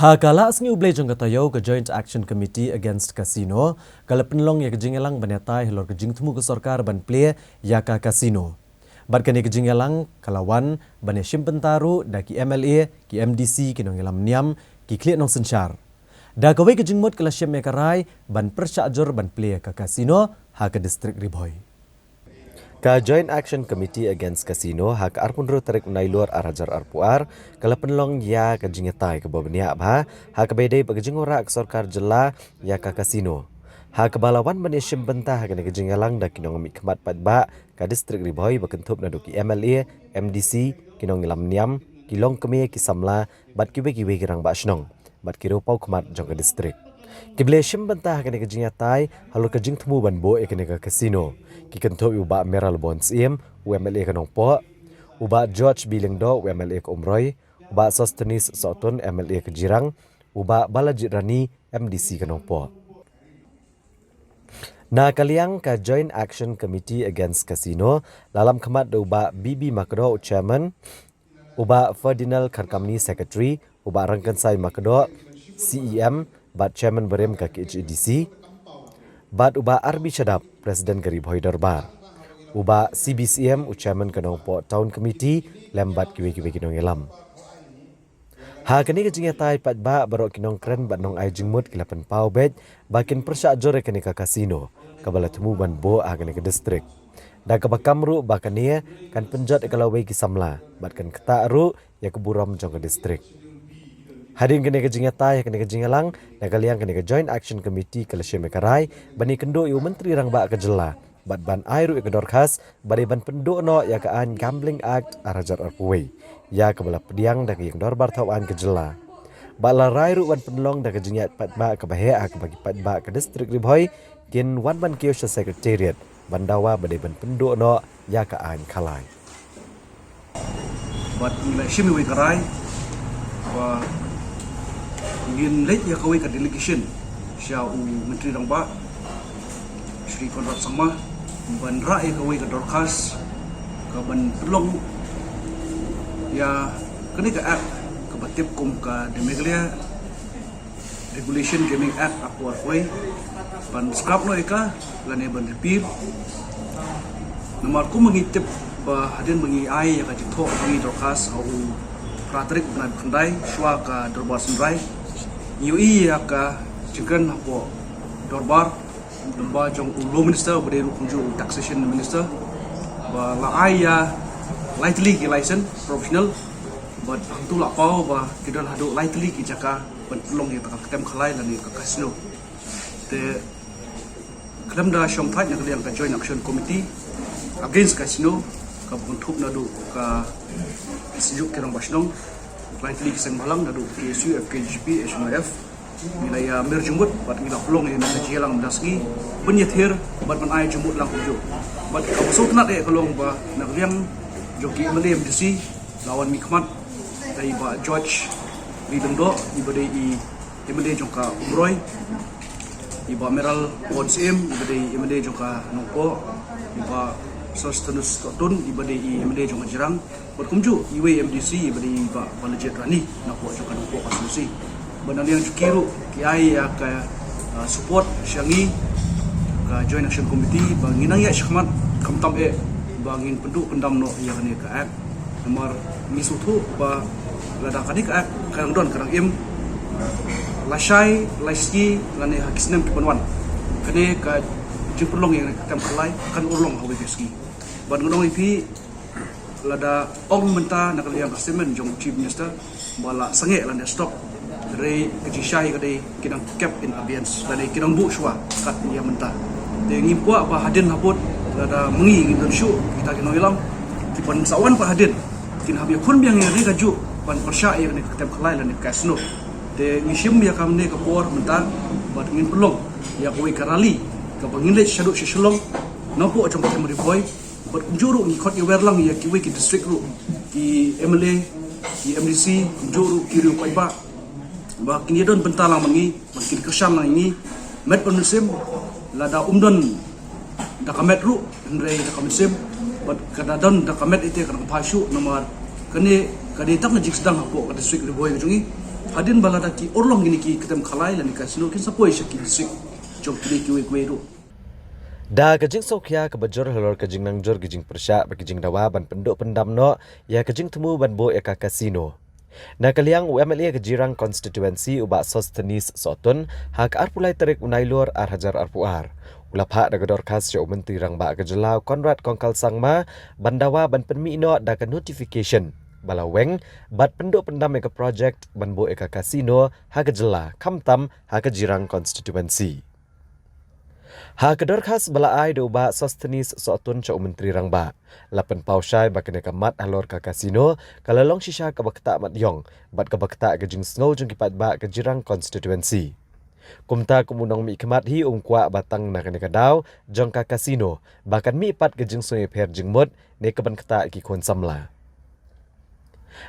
Ha ka la sngi U Blei jong ka taïew, ka Joint Action Committee Against Casino ka la pynlong ïa ka jingïalang ban ïatai halor ka jingthmu ka sorkar ban plie ïa ka casino. Bad kane ka jingïalang ka la wan ban ïashim bynta ruh da ki M L A, ki M D C, ki nongïalam niam, ki khlieh nongsynshar. Da kawei ka jingmut ka la shim ïa ka rai ban pyrshah jur ban plie ïa ka casino ha ka district Ri Bhoi. Ka Joint Action Committee Against Casino ha ka arphew hynriew tarik u Nailur ar hajar arphew ar ka la pynlong ïa ka jingïatai kaba bniah bha ha kaba ïadei bad ka jingwanrah ka sorkar jylla ïa ka casino. Ha kaba la wan ban ïashim bynta ha kane ka jingïalang da ki nongmihkhmat paidbah ka district Ri Bhoi ba kynthup naduh ki M L A, M D C, ki nongïalam niam, ki longkmie, ki samla bad kiwei kiwei ki rangbah shnong bad ki riewpawkhmat jong ka district. Ki ba la shim bynta ha kane ka jingïatai halor ka jingthmu ban buh ïa kane ka casino ki kynthup ïa u Bah Mayralborn Syiem, u M L A ka Nongpoh, u Bah George B Lyngdoh, u M L A ka Umroi, u Bah Sosthenes Sohtun, M L A ka Jirang, u Bah Balajied Rani, M D C ka Nongpoh. Na ka liang ka Joint Action Committee Against Casino la lam khmat da u Bah B B Makdoh, u chairman, u Bah Ferdinand Kharkamni, secretary, u Bah Rangkynsai Makdoh, C E M bad chairman barim ka K H A D C, bad u Bah R B Shadap, president ka Ri Bhoi Dorbar, u Bah C B Syiem, u chairman ka Nongpoh Town Committee, lem bad kiwei kiwei ki nongïalam. Ha kane ka jingïatai paidbah baroh ki nongkren bad nongai jingmut ki la pynpaw beit ba kin pyrshah jur ïa kane ka casino kaba la thmu ban buh ha kane ka district. Da kaba kam ruh ba kane kan pynjot ïa ka lawei ki samla bad kan ktah ruh ïa ka burom jong ka district. Hadien kane ka jingïatai ha kane ka jingïalang, na ka liang kane ka Joint Action Committee ka la shim ïa ka rai ban ïakynduh ïa u Myntri Rangbah ka jylla bad ban ai ruh ïa ka dorkhas ba dei ban pynduh noh ïa ka aiñ Gambling Act ar hajar arphew wei ïa kaba la pdiang da ka ïing dorbar thaw aiñ ka jylla. Bad la rai ruh ban pynlong da ka jingïaid paidbah kaba heh ha kaba ki paidbah ka district Ri Bhoi kin wan ban kiew sha secretariat ban dawa ba dei ban pynduh noh ïa ka aiñ khalai. Bad ngi la shim ïa ka rai ba Ngin leit ïa kawei ka delegation sha u Myntri Rangbah Shri Conrad Sangma ban rah ïa kawei ka dorkhas ka ban pynlong ïa kane ka act kaba tip kum ka The Meghalaya Regulation Gaming Act arphew arphew wei, ban scrap noh ïa ka lane ban repeal. Namar kum ma ngi tip ba hadien ba ngi ai ïa ka jingthoh ba ngi dorkhas ha u phra tarik bnai ba khyndai shuwa ka dorbar synrai, ngi ïohi ïa ka jingkren hapoh dorbar ba jong u Law Minister ba dei ruh kumjuh u Taxation Minister ba la ai ïa lai tylli ki license professional, bad hangtu la paw ba ki don haduh lai tylli ki jaka ban pynlong ïa ka kem khalai lane ka casino. Te khlem da shong thait na ka liang ka Joint Action Committee against casino kaba kynthup naduh ka Synjuk ki Rangbah Shnong, lai tylli ki seng bhalang naduh K S U, F K J G P, H M I F, ngi la ïa mir jingmut bad ngi la pynlong ïa ka jingïalang mynta sngi ban ïathir bad ban ai jingmut lang kumjuh. Bad kaba sngewtynnat eh ka long ba na ka liang jong ki M L A M D C la wan mihkhmat da i Bah George Ri Lyngdoh, i ba dei i M L A jong ka Umroi, i Bah Mayralborn Syiem, i ba dei i M L A jong ka Nongpoh, i Bah Sosthenes Sohtun, i ba dei i M L A jong ka Jirang, bad kumjuh iwei M D C i ba dei i Bah Balajied Rani napoh jong ka Nongpoh constituency. Bad na liang jong ki ruh ki ai ïa ka, ah, support sha ngi ka Joint Action Committee ba ngin nang ïaid shakhmat khamtam eh ba ngin pynduh pyndam noh ïa kane ka act. Namar ngi sngewthuh ba lada kane ka act ka dang don ka dang im, lashai lashisngi lane ha ki snem ki ban wan, kane ka jingpynlong ïa ka kem khalai kan urlong ha kawei ka sngi. Bad ngan ong ïa phi, lada ong mynta na ka liang ka statement jong u Chief Minister ba la sangeh lane stop, hynrei ka jingshai ka dei ki dang kept in abeyance lane ki dang buh shuwa kat ïa mynta. Te ngim kwah ba hadien habud lada ma ngi ngin don shuh kita ki nongïalam, ki ban sa wan pat hadien kin hap ïakhun biang ïa kane kajuh ban pyrshah ïa kane ka kem khalai lane ka casino. Te ngi shim ïa kane ka por mynta bad ngin pynlong ïa kawei ka rally kaba ngin leit shaduh sha Shillong napoh jong ka Ri Bhoi. Bad kumjuh ruh ngi khot ïawer lang ïa kiwei ki district ruh, ki M L A, ki M D C, kumjuh ruh ki riew paidbah ba kin ïadon bynta lang ma ngi, ba kin kyrshan lang ïa ngi, met bad mynsiem. Lada um don da ka met ruh, hynrei da ka mynsiem, bad ka da don da ka met ite ka dang pha shuh. Namar kane ka dei tang ka jingsdang hapoh ka district Ri Bhoi ka jong ngi. Hadien ba lada ki urlong kine ki kem khalai lane casino, kin sa poi sha ki district jong kine kiwei kiwei ruh. Da ka jingsngewkhia kaba jur halor ka jingnang jur ka jingpyrshah bad ka jingdawa ban pynduh pyndam noh ïa ka jingthmu ban buh ïa ka casino, na ka liang u M L A ka Jirang Constituency u Bah Sosthenes Sohtun, ha ka arphew lai tarik u Nailur ar hajar arphew ar, u la phah da ka dorkhas sha u Myntri Rangbah ka Jylla u Conrad Kongkal Sangma ban dawa ban pynmih noh da ka notification ba la weng bad pynduh pyndam ïa ka project ban buh ïa ka casino ha ka jylla, khamtam ha ka Jirang Constituency. Ha ka dorkhas ba la ai da u Bah Sosthenes Sohtun sha u Myntri Rangbah, la pynpaw shai ba kane ka mat halor ka casino ka la long shisha kaba ktah mat ïong bad kaba ktah ka jingsngew jong ki paidbah ka Jirang Constituency. Kumta kum u nongmihkhmat hi um kwah ba tang na kane ka daw jong ka casino ba kan mih pat ka jingsngew ïapher jingmut ne ka ban ktah ki khun samla.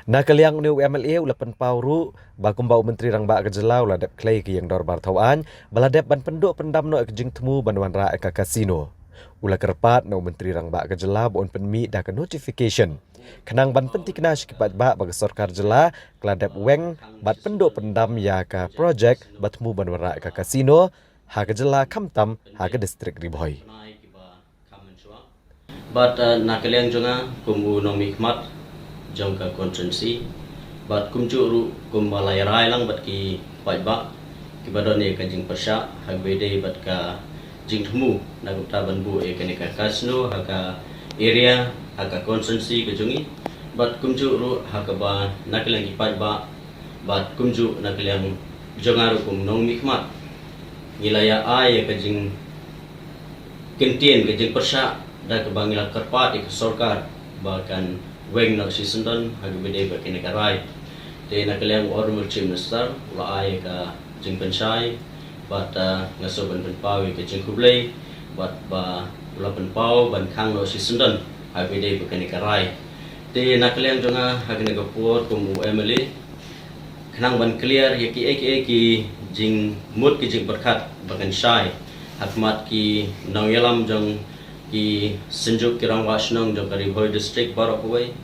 Na ka liang une u M L A u la pynpaw ruh ba kumba u Myntri Rangbah ka Jylla u la dep khlei ïa ka ïing dorbar thaw aiñ ba la dep ban pynduh pyndam noh ïa ka jingthmu ban wanrah ïa ka casino. U la kyrpad na u Myntri Rangbah ka Jylla ba un pynmih da ka notification khnang ban pynthikna sha ki paidbah ba ka sorkar jylla ka la dep weng bad pynduh pyndam ïa ka project ba thmu ban wanrah ïa ka casino ha ka jylla, khamtam ha ka district Ri Bhoi. Bad, eh, na ka liang jong nga kum u nongmihkhmat jong ka constituency, bad kumjuh ruh kumba la ïarai lang bad ki paidbah kiba don ïa ka jingpyrshah ha kaba ïadei bad ka jingthmu na ka bynta ban buh ïa kane ka casino ha ka area, ha ka constituency ka jong ngi, bad kumjuh ruh ha kaba na ka liang ki paidbah bad kumjuh na ka liang jong nga ruh kum nongmihkhmat, ngi la ïa ai ïa ka jing kyntien ka jingpyrshah da kaba ngi la kyrpad ïa ka sorkar ba kan weng noh shisyndon ha kaba ïadei bad kane ka rai. Te na ka liang u Honorable Chief Minister u la ai ïa ka jingpynshai bad, ah, nga sngewbha ban pynpaw ïa ka jingkhublei bad ba u la pynpaw ban khang noh shisyndon ha kaba ïadei bad kane ka rai. Te na ka liang jong nga ha kane ka por kum u M L A, Khnang ban clear ïa kiei kiei ki jingmut ki jingpyrkhat ba kan shai ha khmat ki nongïalam jong ki synjuk ki rangbah shnong jong ka Ri Bhoi District baroh kawei,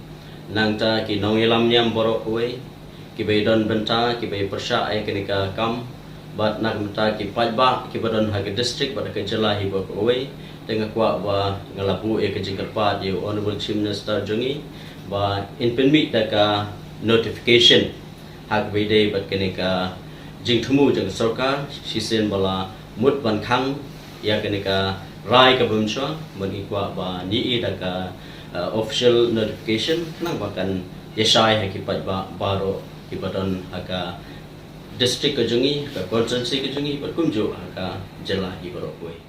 nangta ki nongïalam niam baroh kawei, kiba ïadon bynta, kiba ïapyrshah ïa kane ka kam, bad na ka bynta ki paidbah kiba don ha ka district bad ha ka jylla hi baroh kawei. Te nga kwah ba nga la buh ïa ka jingkyrpad ïa u Honourable Chief Minister jong ngi ba in pynmih da ka notification ha kaba ïadei bad kane ka jingthmu jong ka sorkar, shisien ba la mut ban khang ïa kane ka rai kaba mynshuwa, bad ngi kwah ban ïohi da ka, uh, official notification, khnang ba kan ïashai ha ki paidbah baroh kiba don ha ka district ka jong ngi, ha ka constituency ka jong ngi, bad kumjuh ha ka jylla hi baroh kawei.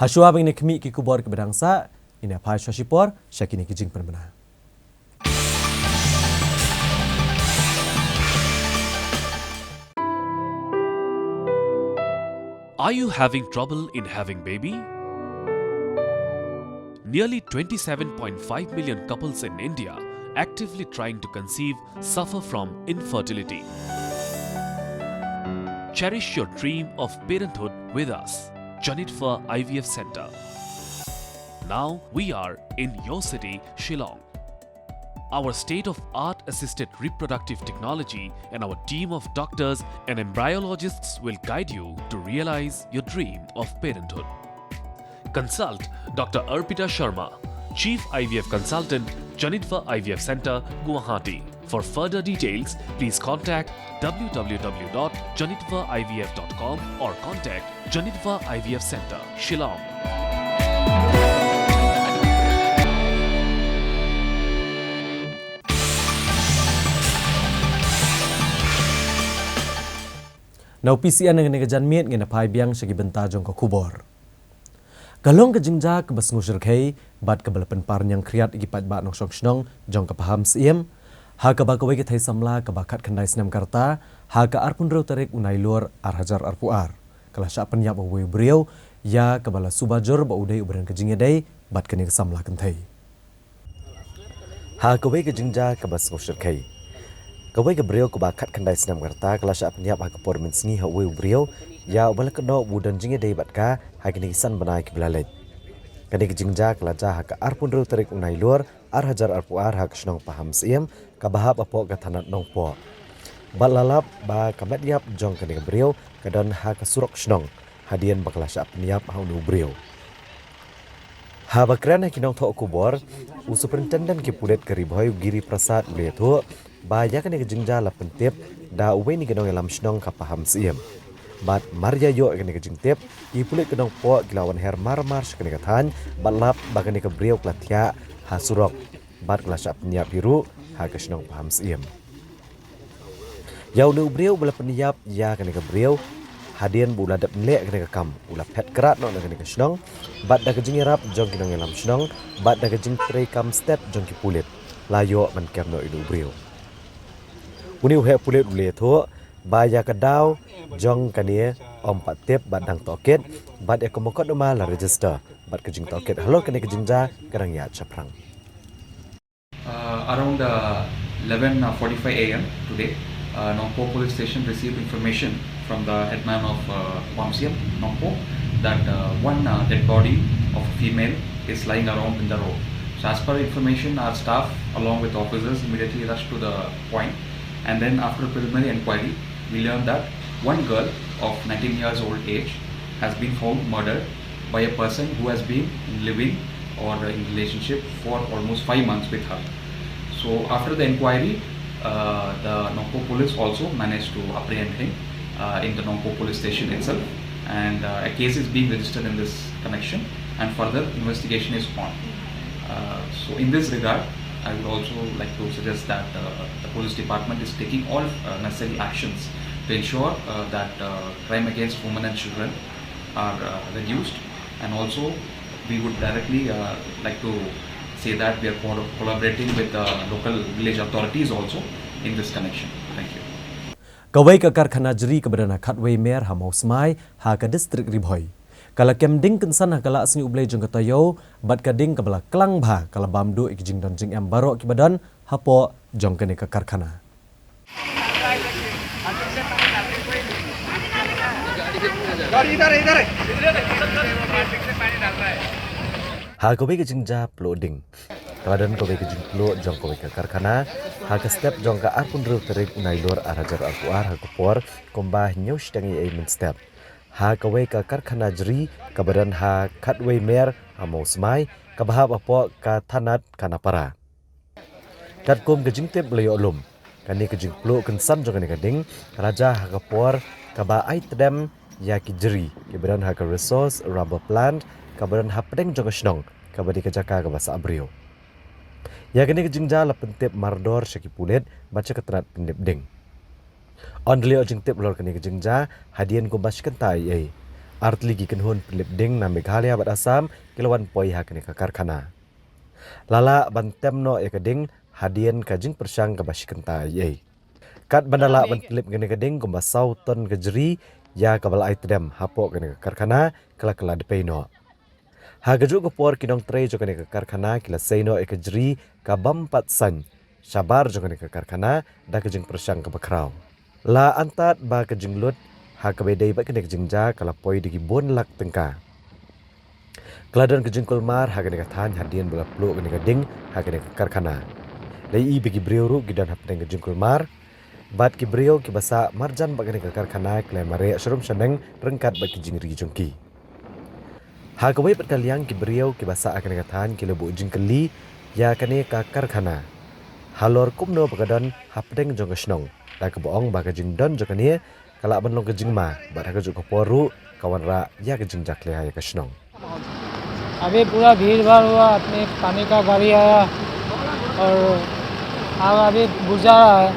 Hashuwa ba ngin ïa khmih ki khubor kiba dang sah, ngin ïa phai shuwa shipor sha kine ki jingpynbna. Are you having trouble in having baby? Nearly twenty-seven point five million couples in India actively trying to conceive suffer from infertility. Cherish your dream of parenthood with us, Janitva I V F Center. Now we are in your city, Shillong. Our state-of-art assisted reproductive technology and our team of doctors and embryologists will guide you to realize your dream of parenthood. Consult Doctor Arpita Sharma, Chief I V F Consultant, Janitva I V F Center, Guwahati. For further details, please contact w w w dot janitva I V F dot com or contact Janitva I V F Center, Shillong. Na u P C N, ha kane ka janmiet ngin ïa phai biang sha ki bynta jong ka khubor. Ka long ka jingjia kaba sngewshyrkhei bad kaba la pynpar ñiangkhriat ïa ki paidbah nongshong shnong jong ka Pahamsyiem, ha kaba kawei ka thei samla kaba khatkhyndai snem ka rta, ha ka arphew hynriew tarik u Nailur ar hajar arphew ar, ka la shah pynïap ha uwei u briew ïa kaba la suba jur ba u dei uba don ka jingïadei bad kane ka samla kynthei. Ha kawei ka jingjia kaba sngewshyrkhei, kawei ka briew kaba khatkhyndai snem ka rta ka la shah pynïap ha ka por mynsngi ha uwei u briew ïa uba la kynnoh ba u don jingïadei bad ka ha kine ki san bnai kiba la leit. Kane ka jingjia ka la jia ha ka arphew hynriew tarik u Nailur ar hajar arphew ar ha ka shnong Pahamsyiem kaba hap hapoh ka thanat Nongpoh. Bad la lap ba ka met ïap jong kane ka briew ka don ha ka surok shnong hadien ba ka la shah pynïap ha une u briew. Haba kren ha ki nongthoh khubor, u Superintendent ki pulit ka Ri Bhoi u Giri Prasad u la ïathuh ba ïa kane ka jingjia la pyntip da uwei na ki nongïalam shnong ka Pahamsyiem. Bad mar ïa ïoh ïa kane ka jingtip, ki pulit ka Nongpoh ki la wan her mar mar sha kane ka thaiñ bad lap ba kane ka briew ka la thiah ha surok bad ka la shah pynïap hi ruh ha ka shnong Pahamsyiem. Ïa une u briew uba la pynïap ïa kane ka briew, hadien ba u la dep nleh kane ka kam, u la phet krad noh na kane ka shnong bad da ka jingïarap jong ki nongïalam shnong bad da ka jingtreikam stet jong ki pulit, la ïoh ban kem noh ïa une u briew. Une u heh pulit u la ïathuh ba ïa ka daw jong kane ym pat tip bad dang tohkit bad ïa ka mukotduma la register bad ka jingtohkit halor kane ka jingjia ka dang ïaid shaphrang. Uh, around uh, eleven forty-five a m today, uh, Nongpoh Police Station received information from the headman of uh, Pahamsyiem, Nongpoh, that uh, one uh, dead body of a female is lying around in the road. So, as per information, our staff, along with officers, immediately rushed to the point, and then, after preliminary inquiry, we learned that one girl of nineteen years old age has been found murdered by a person who has been in living or in relationship for almost five months with her. So after the inquiry, uh, the Nongpoh police also managed to apprehend him uh, in the Nongpoh police station itself, and uh, a case is being registered in this connection, and further investigation is on. Uh, so in this regard, I would also like to suggest that uh, the police department is taking all uh, necessary actions to ensure uh, that uh, crime against women and children are uh, reduced, and also we would directly uh, like to say that we are co- collaborating with the local village authorities also in this connection. Thank you. Kawei ka karkhana jri kaba don ha Khatwei Mer ha Mawsmai ha ka distrik Ri Bhoi ka la kem ding kynsan ha ka la sngi U Blei jong ka taïew bad ka ding kaba la klang bha ka la bam duh ïa ki jingdon jingem baroh kiba don hapoh jong kane ka karkhana. Ha kawei ka jingjia pluh ding, ka la don kawei ka jingpluh jong kawei ka karkhana ha ka step jong ka arphew hynriew tarik u Nailur ar hajar arphew ar ha ka por kumba hynñiew shiteng eiei mynstep. Ha kawei ka karkhana jri kaba don ha Khatwei Mer ha Mawsmai, kaba hap hapoh ka thanat Khanapara. Katkum ka jingtip la ïoh lum, kane ka jingpluh kynsan jong kane ka ding ka la jia ha ka por kaba ai tdem ïa ki jri kiba don ha ka Resource Rubber Plant kaba don hapdeng jong ka shnong, kaba dei ka jaka kaba sah briew. Ïa kane ka jingjia la pyntip mardor sha ki pulit bad sha ka tnat pynlip ding. Ynda la ïoh jingtip halor kane ka jingjia, hadien kumba shi kynta eiei, artylli ki kynhun pynlip ding na Meghalaya bad Assam ki la wan poi ha kane ka karkhana. La lah ban tem noh ïa ka ding hadien ka jingpyrshang kaba shi kynta eiei. Katba la lah ban pynlip kane ka ding kumba saw ton ka jri ïa kaba la ai tdem hapoh kane ka karkhana, ka la kylla dpei noh. Ha kajuh ka por ki nongtrei jong kane ka karkhana ki la sei noh ïa ka jri ka bym pat saiñ shabar jong kane ka karkhana da ka jingpyrshang kaba khraw. La antad ba ka jinglut ha kaba ïadei bad kane ka jingjia ka la poi da ki bun lak tyngka. Ka la don ka jingkulmar ha kane ka thaiñ hadien ba la pluh kane ka ding ha kane ka karkhana. La ïohi ba ki briew ruh ki don hapdeng ka jingkulmar bad ki briew kiba sah marjan bad kane ka karkhana ki la mareh sharum shaneng ryngkat bad ki jingri jong ki. Ha kawei pat ka liang, ki briew kiba sah ha kane ka thaiñ ki la buh jingkylli ïa kane ka karkhana halor kumno ba ka don hapdeng jong ka shnong, da kaba ong ba ka jingdon jong kane ka lah ban long ka jingma bad ha kajuh ka por ruh ka wanrah ïa ka jingjakhlia ïa ka shnong. अभी पूरा भीड़ भाड़ हुआ, इतने पानी का गाड़ी आया और आग अभी बुझा रहा है।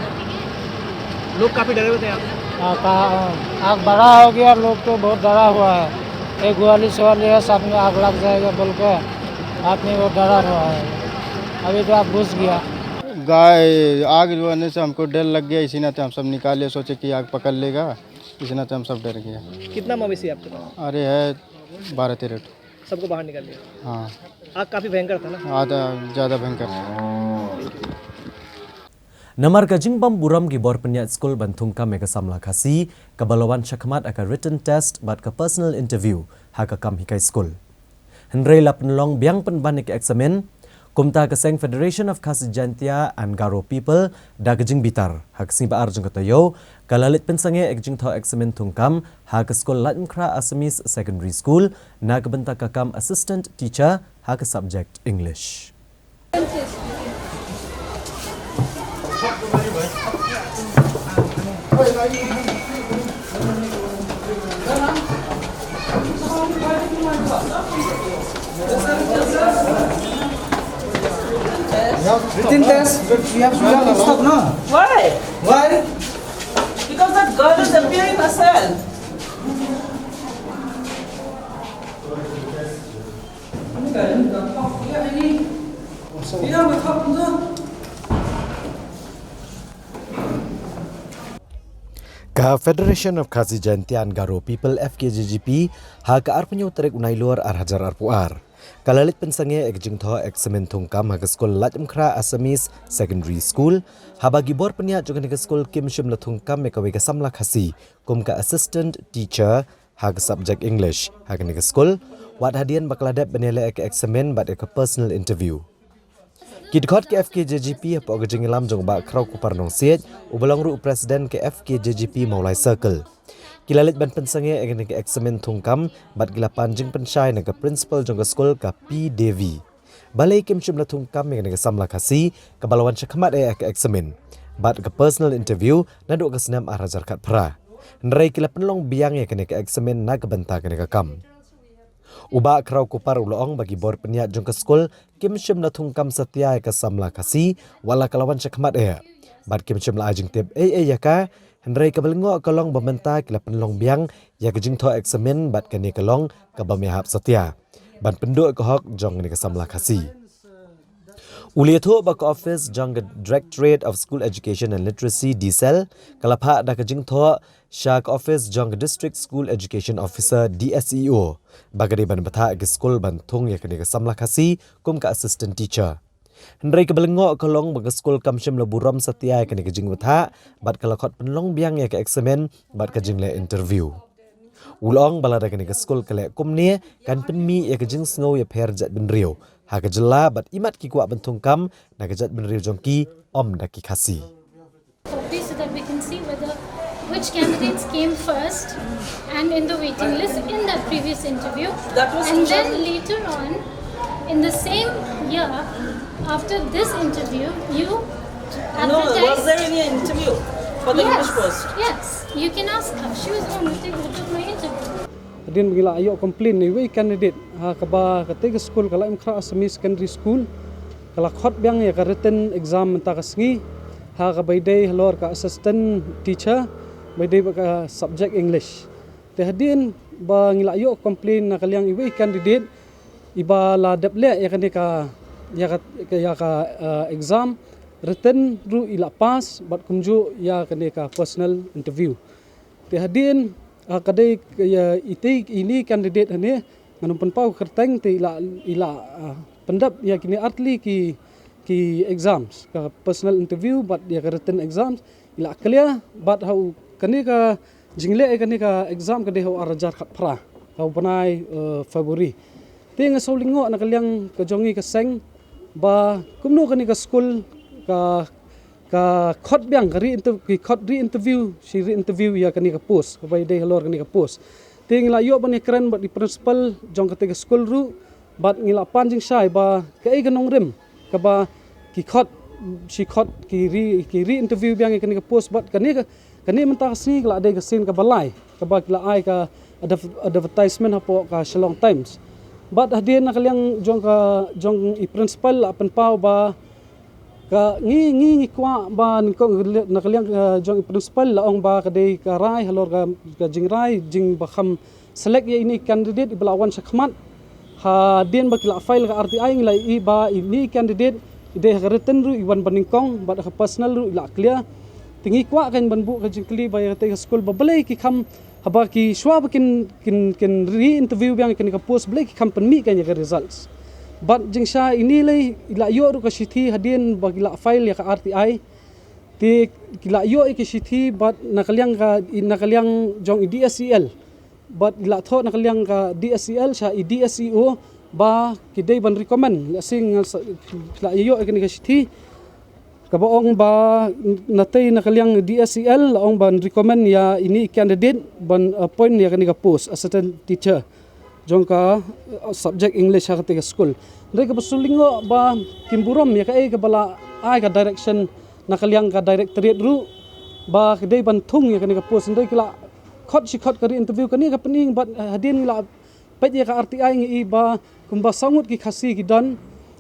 लोग काफी डरे हुए थे यहाँ। हाँ, कहा, आग बड़ा हो गया, लोग तो बहुत डरा हुआ है। एक ग्वाली सवाली है, साथ में आग लग जाएगा बोल के आदमी वो डरा हुआ है। अभी तो आग बुझ गया। गाय, आग जो आने से हमको डर लग गया, इसी नाते हम सब निकाले, सोचे कि आग पकड़ लेगा, इसी नाते हम सब डर गया। कितना मवेशी है आपके पास? अरे है बारह तेरह ठो। सबको बाहर निकाल लिया। हाँ। आग काफी भयंकर था ना? आग ज़्यादा भयंकर था। Namar ka jingbym burom ki bor pynïaid skul ban thungkam ïa ka samla Khasi kaba la wan shakhmat ha ka written test bad ka personal interview ha ka kam hikai skul. Hynrei la pynlong biang pynban ïa ka eksamin, kumta ka seng Federation of Khasi Jaintia and Garo People da ka jingbitar ha ka sngi ba ar jong ka taïew ka la leit pynsangeh ïa ka jingthoh eksamin thungkam ha ka skul Laitumkhrah Assamese Secondary School na ka bynta ka kam assistant teacher ha ka subject English. Written test, we have to stop now. Why? Why? Because that girl is appearing herself. Ka Federation of Khasi Jaintia and Garo People, F K J G P, ha ka arphew tarik u Nailur ar hajar arphew ar ka la leit pynsangeh ïa ka jingthoh eksamin thungkam ha ka skul Laitumkhrah Assamese Secondary School, haba ki bor pynïaid jong kane ka skul kim shym la thungkam ïa kawei ka samla Khasi kum ka assistant teacher ha ka subject English ha kane ka skul, wat hadien ba ka la dep ban ïaleh ïa ka eksamin bad ïa ka personal interview. Ki dkhot ka F K J G P hapoh ka jingïalam jong u Bah Khrawkupar Nongsiej, uba long ruh u president ka F K J G P Mawlai Circle, ki la leit ban pynsangeh ïa kane ka eksamin thungkam bad ki la pan jingpynshai na ka principal jong ka skul ka P Devi. Balei kim shym la thungkam ïa kane ka samla Khasi kaba la wan shakhmat ïa ka eksamin bad ka personal interview naduh ka snem ar hajar khatphra, hynrei ki la pynlong biang ïa kane ka eksamin na ka bynta kane ka kam. U Bah Khrawkupar u la ong ba ki bor pynïaid jong ka skul kim shym la thungkam satia ïa ka samla Khasi wat la ka la wan shakhmat ïa, bad kim shym la ai jingtip ei ei ïa ka, hynrei kaba lyngngoh ka long ba mynta ki la pynlong biang ïa ka jingthoh eksamin bad kane ka long kaba ym ïahap satia ban pynduh ïa ka hok jong kane ka samla Khasi. U la ïathuh ba ka office jong ka Directorate of School Education and Literacy, DSEL, ka la phah da ka jingthoh sha ka office jong ka District School Education Officer, D S E O, ba ka dei ban bthah ïa ki skul ban thung ïa kane ka samla Khasi kum ka assistant teacher. Hynrei kaba lyngngoh ka long ba ka skul kam shym la burom satia ïa kane ka jingbthah bad ka la khot pynlong biang ïa ka eksamin bad ka jingleh interview. U la ong ba lada kane ka skul ka leh kumne kan pynmih ïa ka jingsngew ïapher jaitbynriew ha ka jylla bad imat ki kwah ban thungkam na ka jaitbynriew jong ki ym da ki Khasi. Copy so that we can see whether which candidates came first and in the waiting list in that previous interview. That was And two then thousand later on, in the same year, after this interview, you No, was advertised. There any interview for the Yes, English post? Yes, you can ask her. She was the one who took, who took my interview. Hadien ba ngi la ïoh complain na iwei i candidate ha kaba kata ka skul ka Laitumkhrah Semi Secondary School ka la khot biang ïa ka written exam mynta ka sngi ha kaba ïadei halor ka assistant teacher ba ïadei bad ka subject English. Te hadien ba ngi la ïoh complain na ka liang iwei i candidate iba la dep leh ïa kane ka ïa ka ïa ka uh, exam written ruh i la pass bad kumjuh ïa kane ka personal interview. Te hadien uh, ka dei ïa ite ini candidate hane ngan pynpaw kyrteng te i la i la uh, pyndep ïa kine artylli ki ki exams ka personal interview bad ïa ka written exams i la clear bad ha u kane ka jingleh ïa kane ka exam ka dei ha u ar hajar khatphra ha u bnai uh, February. Te nga shu lyngngoh na ka liang ka jong ngi ka seng ba kumno kane ka skul ka ka khot biang ka re-interview ki khot re-interview shi re-interview ïa kane ka post kaba ïadei halor kane ka post. Te ngi la ïoh ban ïakren bad i principal jong kata ka skul ruh bad ngi la pan jingshai ba kaei ka nongrim kaba ki khot shi khot ki re ki re-interview biang ïa kane ka post bad kane ka kane mynta ka sngi ka la dei ka sien kaba lai kaba ki la ai ka advertisement hapoh ka Shillong Times. Bad hadien na ka liang jong ka jong i principal la pynpaw ba ka ngi ngi ngi kwah ba nyngkong na ka liang jong i principal la ong ba ka dei ka rai halor ka jingrai jingba kham select ïa ini candidate iba la wan shakhmat. Hadien ba ki la file ka R T I ngi la i ba ini candidate i dei ha ka written ruh i wan ba nyngkong bad ha ka personal ruh i la clear. Te ngi kwah kan ban buh ka jingkylli ba ïa kata ka skul ba balei ki kham haba ki shuwa ba kin kin kin re-interview biang ïa kane ka post balei ki kham pynmih kan ïa ka results. Bad jingshai ini lei i la ïoh ruh ka shithi hadien ba ki la file ïa ka R T I. Te ki la ïoh ïa ka shithi bad na ka liang ka na ka liang jong i D S E L bad i la thoh na ka liang ka D S E L sha i D S E O ba ki dei ban recommend la sing la ïoh ïa kane ka shithi. Kaba ong ba natei na ka liang D S E L la ong ban recommend ïa ini candidate ban appoint ïa kane ka post assistant teacher jong ka uh, subject English ha kata ka school. Hynrei kaba shu lyngngoh ba kim burom ïa kaei kaba la ai ka direction na ka liang ka directorate ruh ba ka dei ban thung ïa kane ka post hynrei ki la khot shi khot ka re-interview kane ka pyni bad hadien ngi la peit ïa ka R T I ngi i ba kumba saw ngut ki Khasi ki don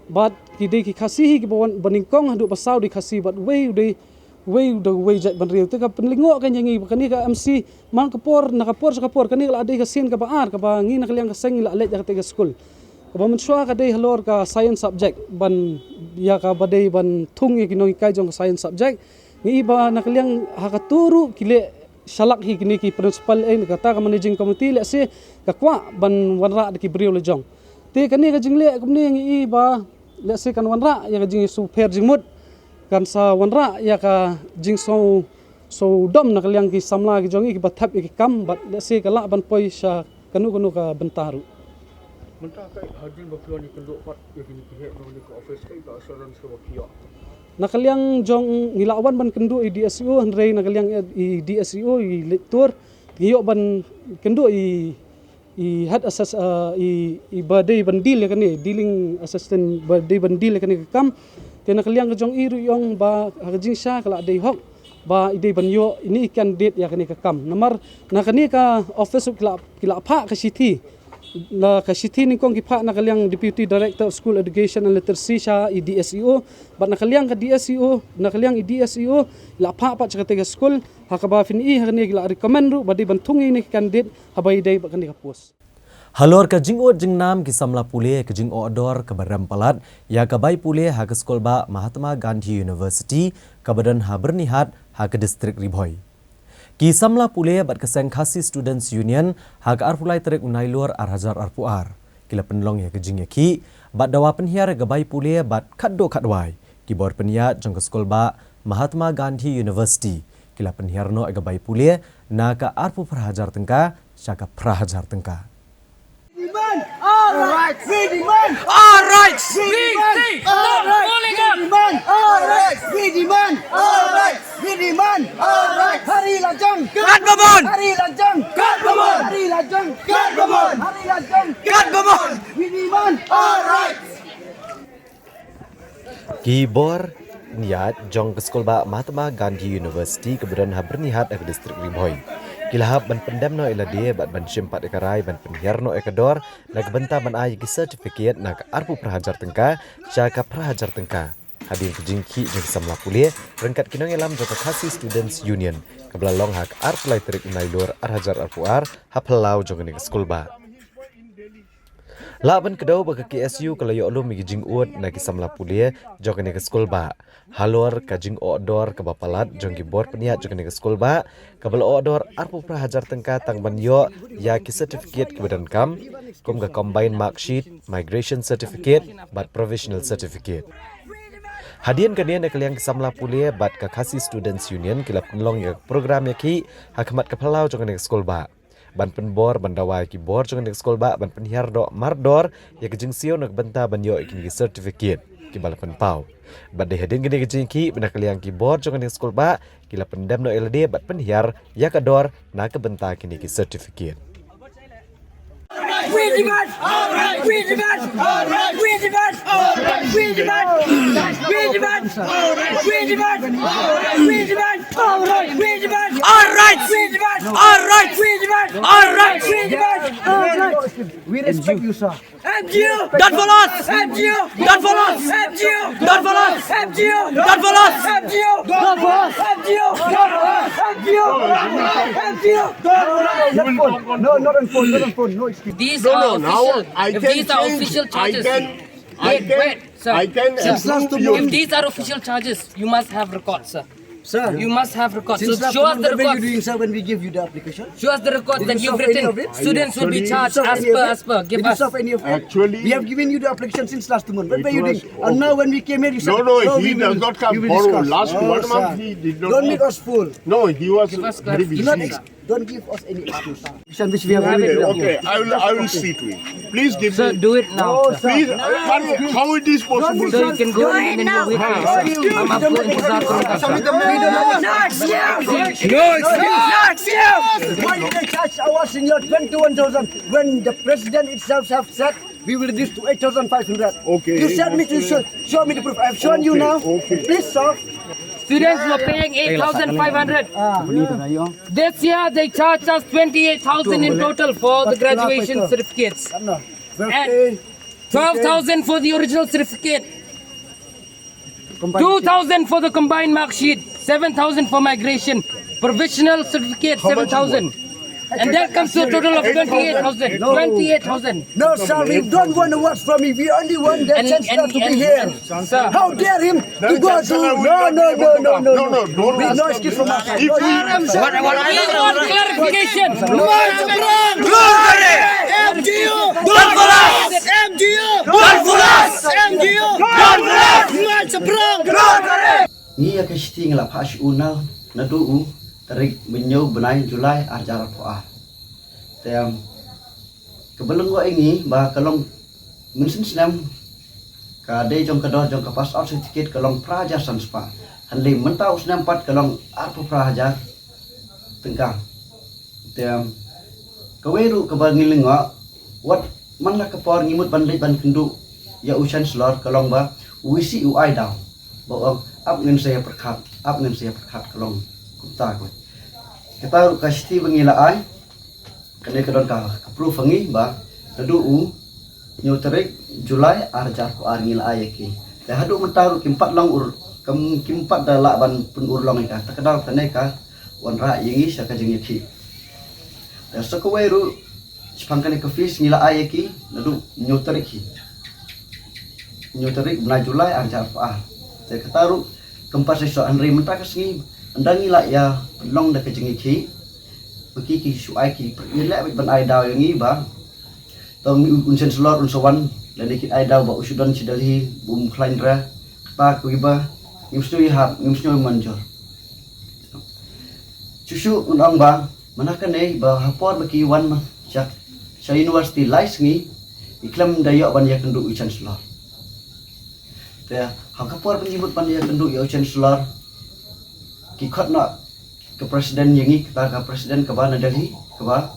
bad ki dei ki Khasi hi kiba wan ba nyngkong haduh ba saw dei Khasi bad wei u dei wei u dei wei jaitbynriew te ka pynlyngngoh ka ïa ngi ba kane ka M C man ka por na ka por sha ka por kane ka la dei ka sien kaba ar kaba ngi na ka liang ka seng ngi la leit ïa kata ka skul. Kaba mynshuwa ka dei halor ka science subject ban ïa kaba dei ban thung ïa ki nonghikai jong ka science subject. Ngi i ba na ka liang ha katu ruh ki leh shalak hi kine ki principal eh kata ka managing committee lehse ka kwah ban wanrah da ki briew la jong. Te kane ka jingleh kumne ngi i ba lehse kan wanrah ïa ka jingsngewpher jingmut kan sa wanrah ïa ka jingsngew sngewdom na ka liang ki samla ki jong ngi kiba thep ïa ki kam bad lehse ka lah ban poi sha kano kano ka bynta ruh. Mynta ka hadien ba phi wan ïakynduh pat ïa kine ki heh jong kane ka office kaei ka assurance kaba phi ïoh? Na ka liang jong ngi la wan ban kynduh i D S E O hynrei na ka liang i D S E O i leit tur ngi ïoh ban kynduh i i head assess uh, i i ba dei ban deal ïa kane dealing assistant ba dei ban deal ïa kane ka kam. Te na ka liang ka jong i ruh i ong ba ha ka jingshisha ka la dei hok ba i dei ban ïoh ini i candidate ïa kane ka kam. Namar na kane ka office ki la ki la phah ka shithi na ka shithi nyngkong ki phah na ka liang Deputy Director of School Education and Literacy sha i D S E O bad na ka liang ka D S E O na ka liang i D S E O la phah pat sha kata ka school ha kaba phin i ha kane ki la recommend ruh ba dei ban thung ïa ini i candidate haba i dei bad kane ka post. Halor ka jingud jingnam ki samla pule ka jingoh dor kaba rem palat ïa ka bai pule ha ka skul bah Mahatma Gandhi University kaba don ha Byrnihat ha ka distrik Ri Bhoi. Ki samla pule bad ka seng Khasi Students Union ha ka arphew lai tarik u Nailur ar hajar arphew ar ki la pynlong ïa ka jingïakhih bad dawa pynhiar ïa ka bai pule bad khatduh khatwai ki bor pynïaid jong ka skul bah Mahatma Gandhi University ki la pynhiar noh ïa ka bai pule na ka arphew phra hajar tyngka sha ka phra hajar tyngka. Demand our rights. We demand our rights. We demand our rights. We demand our rights. We demand our rights. We demand our rights. Hari lajong. Kat bamon. Hari lajong. Kat bamon. Hari lajong. Kat bamon. Hari lajong. Kat bamon. We demand our rights. Ki bor nïaid jong ka skulbah Mahatma Gandhi University kaba don ha Byrnihat ha ka district Ri Bhoi, ki la hap ban pyndem noh ïa lade bad ban shim pat ïa ka rai ban pynhiar noh ïa ka dor na ka bynta ban ai ïa ki certificate na ka arphew phra hajar tyngka sha ka phra hajar tyngka. Hadien ka jingkhih jong ki samla pule ryngkat ki nongïalam jong ka Khasi Students Union, kaba la long ha ka arphew lai tarik u Nailur ar hajar arphew ar ha phyllaw jong kane ka skulbah. Lah ban kdew ba ka K S U ka la ïoh lum ïa ki jingud na ki samla pule jong kane ka skulbah halor ka jingoh dor kaba palat jong ki bor pynïaid jong kane ka skulbah, kaba la oh dor arphew phra hajar tyngka tang ban ïoh ïa ki certificate kiba donkam, kum ka combined mark sheet, migration certificate bad provisional certificate. Hadien kane, na ka liang ki samla pule bad ka Khasi Students Union ki la pynlong ïa ka program ïakhih ha khmat ka phyllaw jong kane ka skulbah ban pynbor ban dawa ïa ki bor jong kane ka skulbah ban pynhiar doh mardor ïa ka jingsiew na ka bynta ban ïoh ïa kine ki certificate kiba la pynpaw. Bad dei hadien kane ka jingïakhih ba na ka liang ki bor jong kane ka skulbah ki la pyndem noh ïa lade bad pynhiar ïa ka dor na ka bynta kine ki certificate. We demand! We demand! We demand! We demand! We demand! We demand! We demand! Our rights! We demand! Our rights! We demand! Our rights! We demand! Our rights! We demand! Our rights! We respect you, sir. M G U! Don't follow us! M G U! Don't follow us! M G U! Don't follow us! M G U! Don't follow us! M G U! Don't follow us! M G U! Don't follow us! M G U! M G U! No, not on phone, not on phone, no excuse. These No, are no, now official. I If can these are change. Official I charges, can, I wait, can, wait, sir. I can Since last approve two your months. If these are official charges, you must have records, sir. Sir, You must have records. Since So last show us month, the what were you records. Doing, sir, when we give you the application? Show us the records Did that you you've solve any written. Of it? Students will be Actually, charged Did you as solve per any of as it? Per. Give Did us. You solve any of it? Actually, We have given you the application since last month. What it were you was doing? And now when we came here, you said, No, no, no, he we does will, not come we will for discuss. Last Oh, one month sir. He did not Don't come. Make us fool. No, he was Give us very busy. Clarification, sir. Don't give us any excuse, sir. This one which we have Okay, already okay, I will, I will see to it. Please give Sir, me. Do it now, No, sir. Sir. Please, uh, how, how it is possible? Sir, you can go in and then we'll wait for you. Huh? Hum aapko intezar karenge, sir. No excuse. No excuse. Why did they charge our senior twenty-one thousand when the president itself have said we will reduce to eight thousand five hundred? Okay. You sent me to show, show me the proof. I've shown you Okay, now. Okay. Please solve. Students were paying eight thousand five hundred. Ah. This year they charged us twenty-eight thousand in total for the graduation certificates. And twelve thousand for the original certificate. Two thousand for the combined mark sheet. Seven thousand for migration. Provisional certificate, seven thousand. And that comes to a total of twenty-eight thousand. Twenty-eight thousand. No, sir, we don't want awards from you. We only want that And, chance and, to be and, here. and, sir. How dare him to go to? No, no, no, no, no, no. No, no, don't ask. No excuse from us. If we What, what, I want clarification. March abroad. Don't follow us. M G U. Don't follow us. M G U. Don't follow us. March abroad. Ngi ïa ka shithi ngi la phah sha u na, naduh u tarik hynñiew bnai July ar hajar arphew ar. Te, um, kaba lyngngoh ïa ngi ba ka long mynshem snem ka dei jong ka dor jong ka pass out certificate ka long phra hajar san spah. Hynrei mynta u snem pat ka long arphew phra hajar tyngka. Te, um, kawei ruh kaba ngi lyngngoh, wat man la ka por ngi mut ban leit ban kynduh ïa u Chancellor ka long ba u V C u ai daw. Ba u ong ap ngin sa ïa pyrkhat, ap ngin sa ïa pyrkhat ka long kumta kawei. Kata ruh ka shithi ba ngi la ai, kane ka don ka, ka proof ha ngi ba naduh u hynñiew tarik July ar hajar arphew ar ngi la ai ïa ki. Te haduh mynta ruh kim pat long ur, kim, kim pat da lah ban pynurlong ïa ka. Te ka daw kane ka wanrah ïa ngi sha ka jingïakhih. Te sa kawei ruh shaphang kane ka fees ngi la ai ïa ki naduh hynñiew tarik hi. Hynñiew tarik bnai July ar hajar arphew ar. Te kata ruh kam pat sa shisha, hynrei mynta ka sngi ynda ngi la ïa pynlong da ka jingïakhih, ba ki, ki shu ai ki, ngi leh beit ban ai daw ïa ngi ba to ngi, un Chancellor un sa wan, lane kin ai daw ba u shu don sha Delhi, ba um khlaiñ re. Kata kawei ba ngim sngew ïahap, ngim sngew mynjur. Shuh shuh ngan ong ba Mynta kane ba ha por ba ki wan ma sha, sha university lai sngi, i khlem da ïoh ban ïakynduh i chancellor. Te ha ka por ba ngi mut ban ïakynduh ïa u chancellor, ki khot noh ka president ïa ngi, kata ka president kaba na Delhi, kaba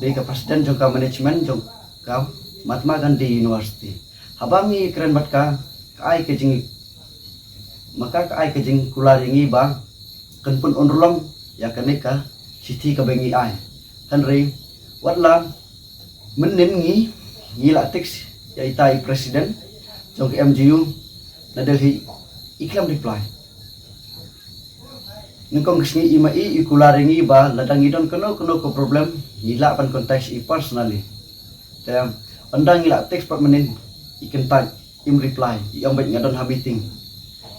dei ka president jong ka management jong ka Mahatma Gandhi University. Haba ngi kren bad ka, ka ai ka jing, ma ka, ka ai ka jingkular ïa ngi ba kan pynurlong ïa kane ka shithi kaba ngi ai. Hynrei wat la mynnin ngi, ngi la text ïa ita i president jong ka M G U na Delhi, i khlem reply. Nyngkong ka sngi i ma i, i kular ïa ngi ba lada ngi don kano kano ka problem, ngi lah ban contact i personally. Te ynda ngi la text pat mynnin, i kyntait, im reply, i ong beit nga don ha meeting.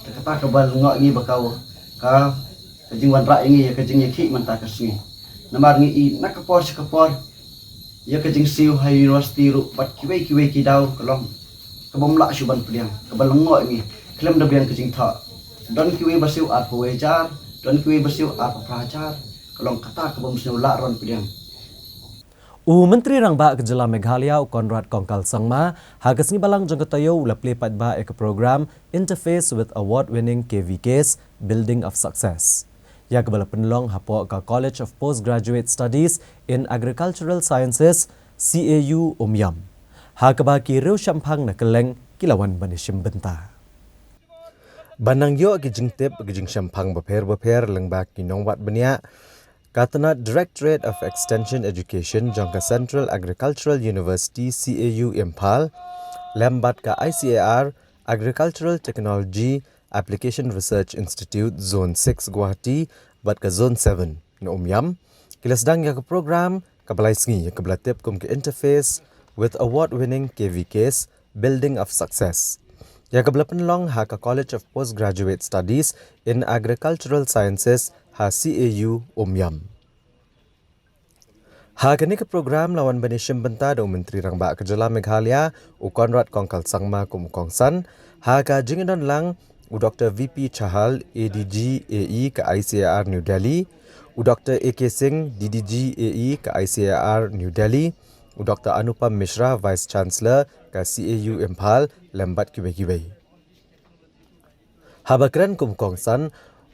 Te kata kaba lyngngoh ïa ngi ba ka, ka, ka jingwanrah ïa ngi ïa ka jingïakhih mynta ka sngi. Namar ngi i na ka por sha ka por, ïa ka jingsiew ha university ruh bad kiwei kiwei ki daw ka long kaba ym lah shuh ban pdiang, kaba lyngngoh ïa ngi. Khlem da biang ka jingthoh, don kiwei ba siew arphew hajar, don kiwei ba siew arphew phra hajar, ka long kata kaba ym sniew lah ruh ban pdiang. U Myntri Rangbah ka Jylla Meghalaya, u Conrad Kongkal Sangma, ha ka sngi Balang jong ka taïew u la plie paidbah ïa ka program Interface with Award-winning K V Ks, Building of Success, ïa kaba la pynlong hapoh ka College of Postgraduate Studies in Agricultural Sciences, C A U, Umiam, ha kaba ki riewshemphang na kylleng ki la wan ban ïashim bynta. Ban nang ïoh ki jingtip, ki jingshemphang bapher bapher lyngba ki nongwad bniah, ka tnat Directorate of Extension Education jong ka Central Agricultural University, C A U, Imphal, lem bad ka I C A R Agricultural Technology Application Research Institute Zone six Guwahati bad ka Zone seven na Umiam, ki la sdang ïa ka program kaba lai sngi, ïa kaba la tip kum ka Interface with Award-winning K V Ks, Building of Success, ïa kaba la pynlong ha ka College of Postgraduate Studies in Agricultural Sciences ha C A U, Umiam. Ha kane ka program la wan ban ïashim bynta da u Myntri Rangbah ka Jylla Meghalaya, u Conrad Kongkal Sangma, kum u kongsan, ha ka jingdon lang u Doctor V P Chahal, A D G A E ka I C A R New Delhi, u Doctor A K Singh, D D G A E ka I C A R New Delhi, u Doctor Anupam Mishra, Vice Chancellor ka C A U Imphal, lem bad kiwei kiwei. Haba kren kum u kongsan,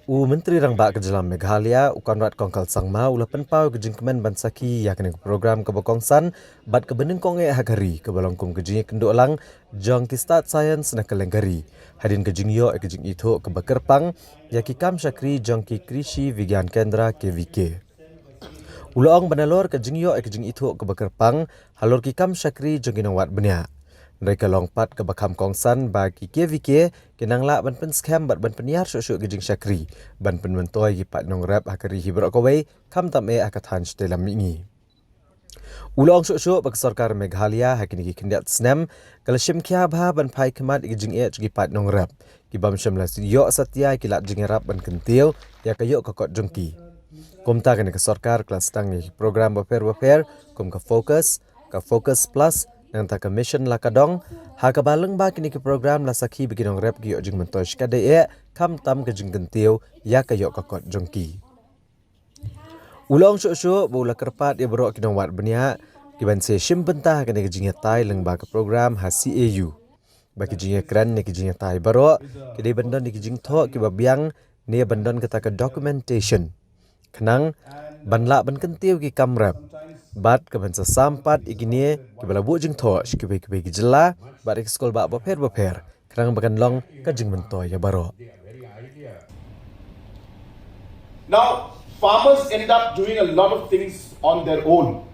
u Myntri Rangbah ka Jylla Meghalaya, u Conrad Kongkal Sangma, u la pynpaw ka jingkmen ban sakhi ïa kane ka program kaba kongsan bad kaba nyngkong eh ha ka ri, kaba long kum ka jingïakynduh lang jong ki stad science na kylleng ka ri, hadien ka jingïoh ïa ka jingithuh kaba kyrpang ïa ki kam shakri jong ki Krishi Vigyan Kendra, K V K. U la ong ba nalor ka jingïoh ïa ka jingithuh kaba kyrpang halor ki kam shakri jong ki nongwad bniah, hynrei ka long pat kaba kham kongsan ba ki K V K kin nang lah ban pynskhem bad ban pynïar shuh shuh ki jingshakri ban pynmyntoi ki paid nongrep ha ka ri hi baroh kawei, khamtam eh ha ka thaiñ shatei lam mihngi. U la ong shuh shuh ba ka sorkar Meghalaya ha kine ki khyndiat snem ka la shim khia bha ban phai khmat ïa ki jingeh jong ki paid nongrep, ki bym shym la ïoh satia ïa ki lad jingïarap ban kyntiew ïa ka ïoh ka kot jong ki. Kumta kane ka sorkar ka la sdang ïa ki program bapher bapher kum ka FOCUS, ka FOCUS Plus, nangta ka Mission Lakadong, ha kaba lyngba kine ki program la sakhi ba ki nongrep ki ïoh jingmyntoi shikatdei eh, khamtam ka jingkyntiew ïa ka ïoh ka kot jong ki. U la ong shuh shuh ba u la kyrpad ïa baroh ki nongwad bniah kiban sa shim bynta ha kane ka jingïatai lyngba ka program ha C A U, ba ki jingïakren ne ki jingïatai baroh ki dei ban don ïa ki jingthoh kiba biang ne ban don kata ka documentation, khnang ban lah ban kyntiew ki kam rep bad kaban sa sam pat ïa kine kiba la buh jingthoh sha kiwei kiwei ki jylla bad ïa ki skulbah bapher bapher, khnang ba kan long ka jingmyntoi ïa baroh. Now, farmers end up doing a lot of things on their own.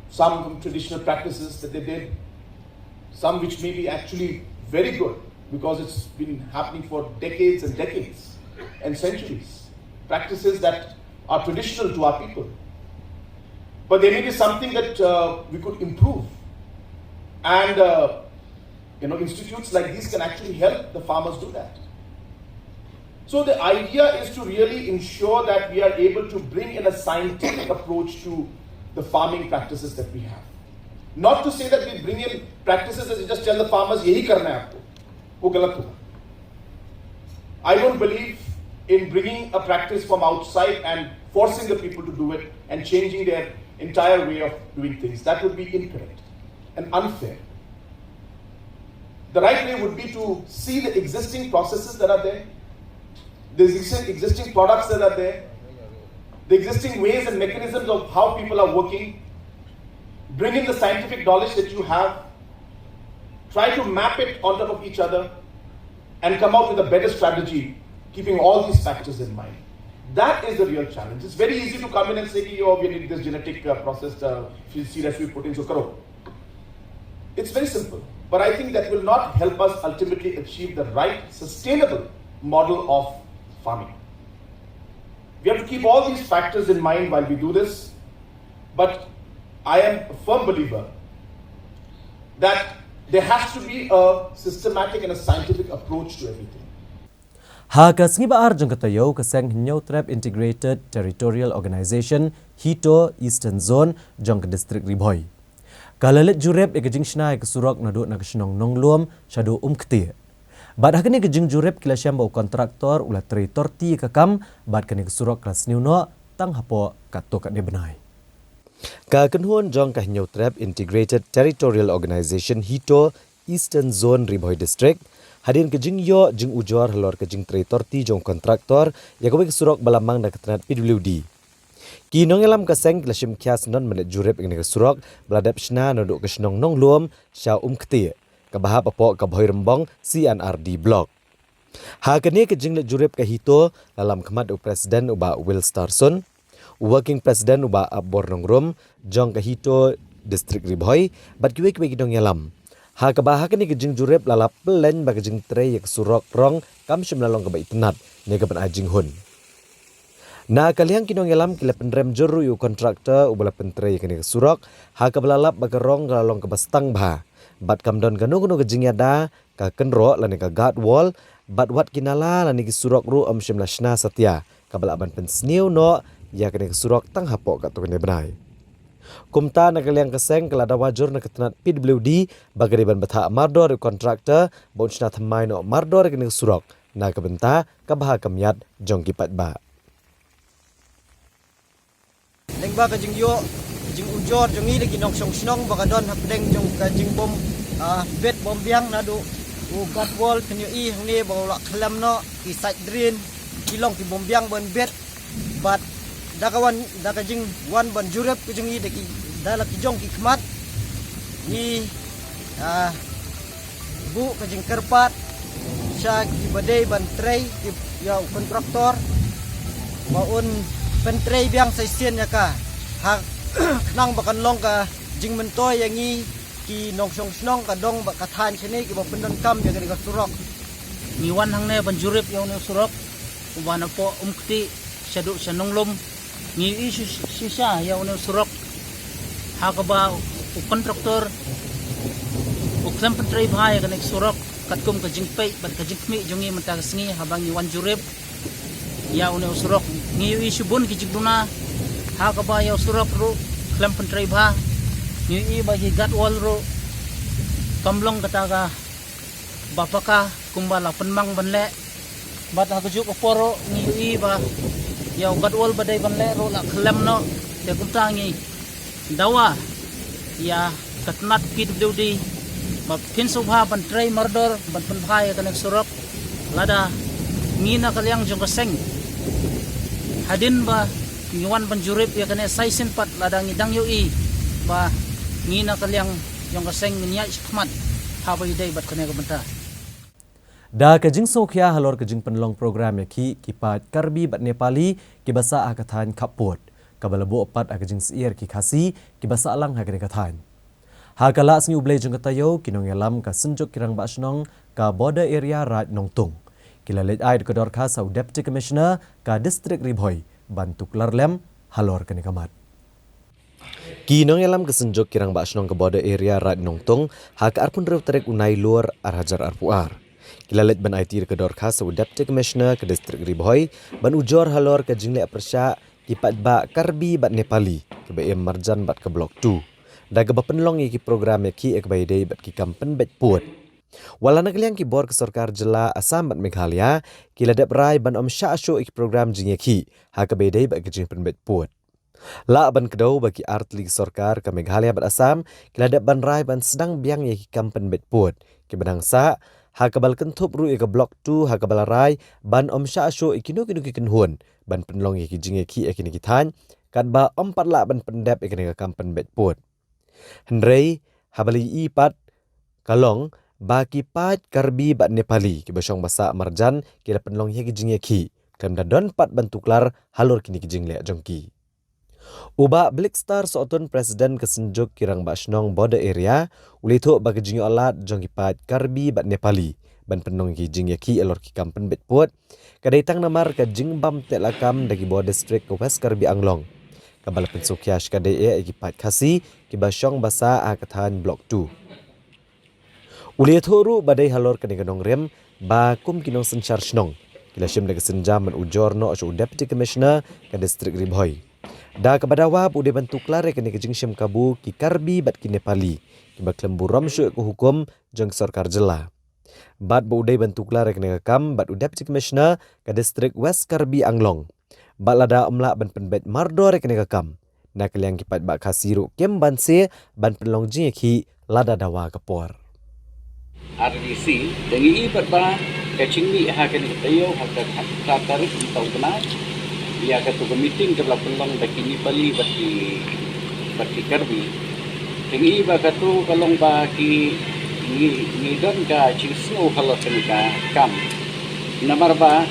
Some from traditional practices that they did, some which may be actually very good because it's been happening for decades and decades and centuries. Practices that are traditional to our people. But there may be something that uh, we could improve. And uh, you know, institutes like these can actually help the farmers do that. So the idea is to really ensure that we are able to bring in a scientific approach to the farming practices that we have. Not to say that we bring in practices that we just tell the farmers, "Yahi karna hai aapko." Wo galat hoga. I don't believe in bringing a practice from outside and forcing the people to do it and changing their entire way of doing things. That would be incorrect and unfair. The right way would be to see the existing processes that are there, the existing, existing products that are there, the existing ways and mechanisms of how people are working, bring in the scientific knowledge that you have, try to map it on top of each other, and come out with a better strategy, keeping all these factors in mind. That is the real challenge. It's very easy to come in and say, "Oh, we need this genetic uh, processed uh, seed S U V protein, so karo." It's very simple. But I think that will not help us ultimately achieve the right, sustainable model of farming. We have to keep all these factors in mind while we do this. But I am a firm believer that there has to be a systematic and a scientific approach to everything. Ha ka sngi ba ar jong ka taïew ka seng Hynñiewtrep Integrated Territorial Organization, HITO Eastern Zone jong ka District Ri Bhoi ka la leit jurip ïa ka jingshna ïa ka surok naduh na ka shnong Nonglum shaduh Umktieh. Bad ha kane ka jingjurip ki la shem ba u kontraktor u la trei torti ïa ka kam bad kane ka surok ka la sniew noh tang hapoh katto katne bnai. Ka kynhun jong ka Hynñiewtrep Integrated Territorial Organization, HITO Eastern Zone, Ri Bhoi District, hadien ka jingïoh jingujor halor ka jingtrei torti jong u kontraktor ïa kawei ka surok ba la mang da ka tnat PWD. Ki nongïalam ka seng ki la shim khia syndon ban leit jurip ïa kane ka surok ba la dep shna naduh ka shnong Nonglum sha Umktieh, kaba hap hapoh ka Bhoirymbong C and RD Block. Ha kane ka jingleit jurip ka HITO la lam khmat u President u Bah Will Starson, u Working President u Bah Apbor Nongrum jong ka HITO District Ri Bhoi bad kiwei kiwei ki nongïalam. Ha kaba ha kane ka jingjurip la la pynlong ba ka jingtrei ïa ka surok rong kam shym la long kaba itynnad ne ka ban ai jinghun. Na ka liang ki nongïalam ki la pynrem jur ruh ïa u kontraktor uba la pyntrei ïa kane ka surok, ha kaba la lap ba ka rong ka la long kaba stang bha bad kam don kano kano ka jingïada ka kynroh lane ka guard wall, bad wat ki nala lane ki surok ruh ym shym la shna satia, kaba lah ban pynsniew noh ïa kane ka surok tang hapoh katto katne bnai. Kumta na ka liang ka seng ka la dawa jur na ka tnat PWD ba ka dei ban bthah mardor ïa u kontraktor ba un shna thymmai noh mardor ïa kane ka surok na ka bynta ka bha ka miat jong ki paidbah. Lyngba ka jingïoh jingujor jong ngi da ki nongshong shnong ba ka don hapdeng jong ka jingbym ah, bit bym biang naduh u guard wall, phin ïohi hangne ba u la khlem noh, ki side drain ki long ki bym biang ban bit. Bad da ka wan, da ka jingwan ban jurip ka jong ngi da ki, da la ki jong ki khmat, ngi ah, buh ka jingkyrpad sha kiba dei ban trei, ki, ïa u kontraktor ba un pyntrei biang sa shisien ïa ka, ha khnang ba kan long ka jingmyntoi ïa ngi ki nongshong shnong ka dong bad ka thaiñ shane kiba pyndonkam ïa kane ka surok. Ngi wan hangne ban jurip ïa une u surok uba napoh Umktieh shaduh sha Nonglum. Ngi ïohi shi-, shisha ïa une u surok ha kaba u kontraktor u khlem pyntrei bha ïa kane ka surok katkum ka jingpeit bad ka jingkhmih jong ngi mynta ka sngi haba ngi wan jurip ïa une u surok. Ngi ïohi shibun ki jingduna ha kaba ïa u surok ruh khlem pyntrei bha. Ngi ïohi ba ki guard wall ruh kam long kata kaba paka kumba la pynmang ban leh. Bad ha kajuh ka por ruh ngi ïohi ba ïa u guard wall ba dei ban leh ruh la khlem noh. Te kumta ngi dawa ïa ka tnat PWD ba phin sngewbha ban trei mardor ban pynbha ïa kane ka surok. Lada ngi na ka liang jong ka seng, hadien ba ngi wan ban jurip ïa kane sa shisien pat, lada ngi dang ïohi ba ngi na ka liang jong ka seng ngin ïaid shakhmat haba ïadei bad kane ka bynta. Da ka jingsngewkhia halor ka jingpynlong program ïakhih ki paid Karbi bad Nepali kiba sah ha ka thaiñ Khappud, kaba la buh pat ha ka jingsyier ki Khasi kiba sah lang ha kane ka thaiñ. Ha ka Lah Sngi U Blei jong ka taïew, ki nongïalam ka Synjuk ki Rangbah Shnong ka Border Area Raid Nongtung ki la leit ai da ka dorkhas ha u Deputy Commissioner ka District Ri Bhoi ban tuklar lem halor kane ka mat. Ki nongïalam ka Synjuk ki Rangbah Shnong ka Border Area Raid Nongtung ha ka arphew hynriew tarik u Nailur ar hajar arphew ar ki la leit ban aiti da ka dorkhas ha u Deputy Commissioner ka District Ri Bhoi ban ujor halor ka jingleh pyrshah ki paidbah Karbi bad Nepali kiba im marjan bad ka Block two da kaba pynlong ïa ki program ïakhih ïa kaba ïadei bad ki kam pynbeit pud. Wat la na ka liang ki bor ka sorkar jylla Assam bad Meghalaya ki la dep rai ban ym shah shuh ïa ki program jingïakhih ha kaba ïadei bad ka jingpynbeit pud. Lah ban kdew ba ki artylli ki sorkar ka Meghalaya bad Assam ki la dep ban rai ban sdang biang ïa ki kam pynbeit pud kiba dang sah, ha kaba la kynthup ruh ïa ka Block two ha kaba la rai ban ym shah shuh ïa kino kino ki kynhun ban pynlong ïa ki jingïakhih ha kine ki thaiñ, katba ym pat lah ban pyndep ïa kane ka kam pynbeit pud. Hynrei haba la ïohi pat ka long ba ki paid Karbi bad Nepali kiba shong ba sah marjan ki la pynlong ïa ki jingïakhih, khlem da don pat ban tuklar halor kine ki jingleh jong ki. U Bah Blickstar Sohtun, President ka Synjuk ki Rangbah Shnong Border Area, u la ïathuh ba ka jingïoh lad jong ki paid Karbi bad Nepali ban pynlong ïa ki jingïakhih halor ki kam pynbeit pud ka dei tang namar ka jingbam teh lakam da ki bor district ka West Karbi Anglong, kaba la pynsngewkhia shikatdei eh ïa ki paid Khasi kiba shong ba sah ha ka thaiñ Block two. U la ïathuh ruh ba dei halor kane ka nongrim ba kum ki nongsynshar shnong ki la shim da ka sienjam ban ujor noh sha u Deputy Commissioner ka District Ri Bhoi, da kaba dawa ba u dei ban tuklar ïa kane ka jingshim kabu ki Karbi bad ki Nepali kiba khlem burom shuh ïa ka hukum jong ki sorkar jylla, bad ba u dei ban tuklar ïa kane ka kam bad u Deputy Commissioner ka District West Karbi Anglong, bad lada ym lah ban pynbeit mardor ïa kane ka kam, na ka liang ki paidbah Khasi ruh kim banse ban pynlong jingïakhih lada dawa ka por. R D C, te ngi i pat ba ka jingmih ha kane ka taïew ha ka khatphra tarik mynta u bnai, ïa katu ka meeting kaba la pynlong da ki Nepali bad ki, bad ki Karbi. Te ngi i ba katu ka long ba ki, ngi, ngi don ka jingsngew halor kane ka kam. Namar ba,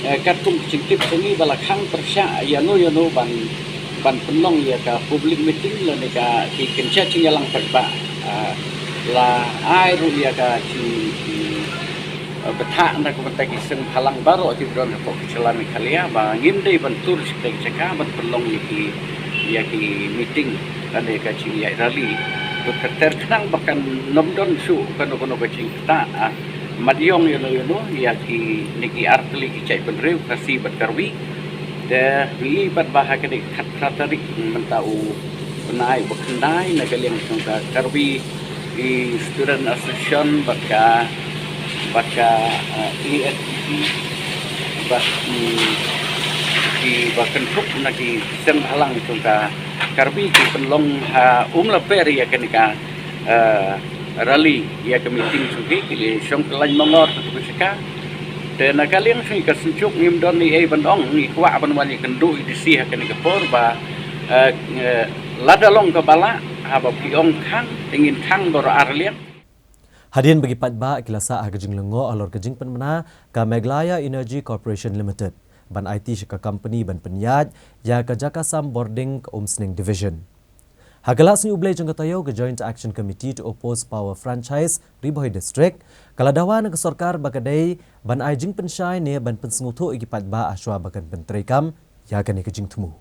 eh, katkum ka jingtip jong ngi ba la khang pyrshah ïano ïano ban, ban pynlong ïa ka public meeting lane ka ki kynja jingïalang paidbah, ah, la ai ruh ïa ka jing, jing, eh, bthah na ka bynta ki seng bhalang baroh kiba don hapoh ka jylla Meghalaya ba ngim dei ban tur sha katei ka jaka ban pynlong ïa ki, ïa ki meeting lane ka jingïaid rally. Bad ka ter khnang ba kan ym don shuh kano kano ka jingktah, ah, mat ïong ïano ïano ïa kine ki artylli ki jaitbynriew Khasi bad Karbi. Te ngi i pat ba ha kane ka khatphra tarik mynta u bnai ba khyndai, na ka liang jong ka Karbi Student Association bad ka, bad ka, eh, A S D C bad, mm, kiba kynthup na ki seng bhalang jong ka Karbi ki pynlong ha Umlaper ïa kane ka, eh, rally, ïa ka meeting jong ki, ki la shong kyllaiñ mangor katu ka jaka. Te na ka liang jong ngi ka Synjuk ngim don ei ei ban ong, ngi kwah ban wan ïakynduh ïa DC ha kane ka por ba, eh, eh, lada long kaba lah, haba phi ong khang, te ngin khang baroh ar liang. Hadien ba ki paidbah ki la sah ha ka jinglyngngoh halor ka jingpynbna ka Meghalaya Energy Corporation Limited ban aiti sha ka company ban pynïaid ïa ka jaka sam bording ka Umsning Division. Ha ka Lad Sngi U Blei jong ka taïew, ka Joint Action Committee to Oppose Power Franchise Ri Bhoi District ka la dawa na ka sorkar ba ka dei ban ai jingpynshai ne ban pynsngewthuh ïa ki paidbah ha shuwa ba kan pyntreikam ïa kane ka jingthmu.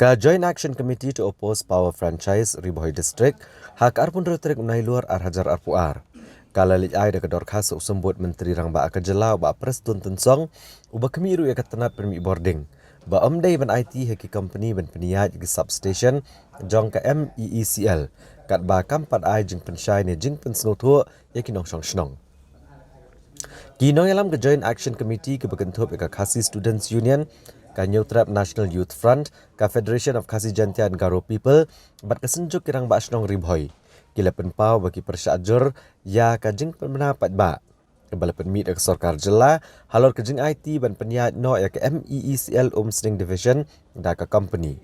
Ka Joint Action Committee to Oppose Power Franchise Ri Bhoi District, ha ka arphew hynriew tarik u Nailur ar hajar arphew ar, ka la leit ai da ka dorkhas sha u Symbud Myntri Rangbah ka jylla u Bah Prestone Tynsong, uba khmih ruh ïa ka tnat pynmih bording, ba ym dei ban aiti ha ki company ban pynïaid ïa ki substation jong ka M E E C L, katba kam pat ai jingpynshai ne jingpynsngewthuh ïa ki nongshong shnong. Ki nongïalam ka Joint Action Committee kiba kynthup ïa ka Khasi Students Union, ka Hynñiewtrep National Youth Front, ka Federation of Khasi Jaintia and Garo People, bad ka Synjuk ki Rangbah Shnong Ri Bhoi, ki la pynpaw ba ki pyrshah jur ïa ka jingpynbna paidbah kaba la pynmih da ka sorkar jylla halor ka jingaiti ban pynïaid noh ïa ka M E E C L Umsning Division da ka company.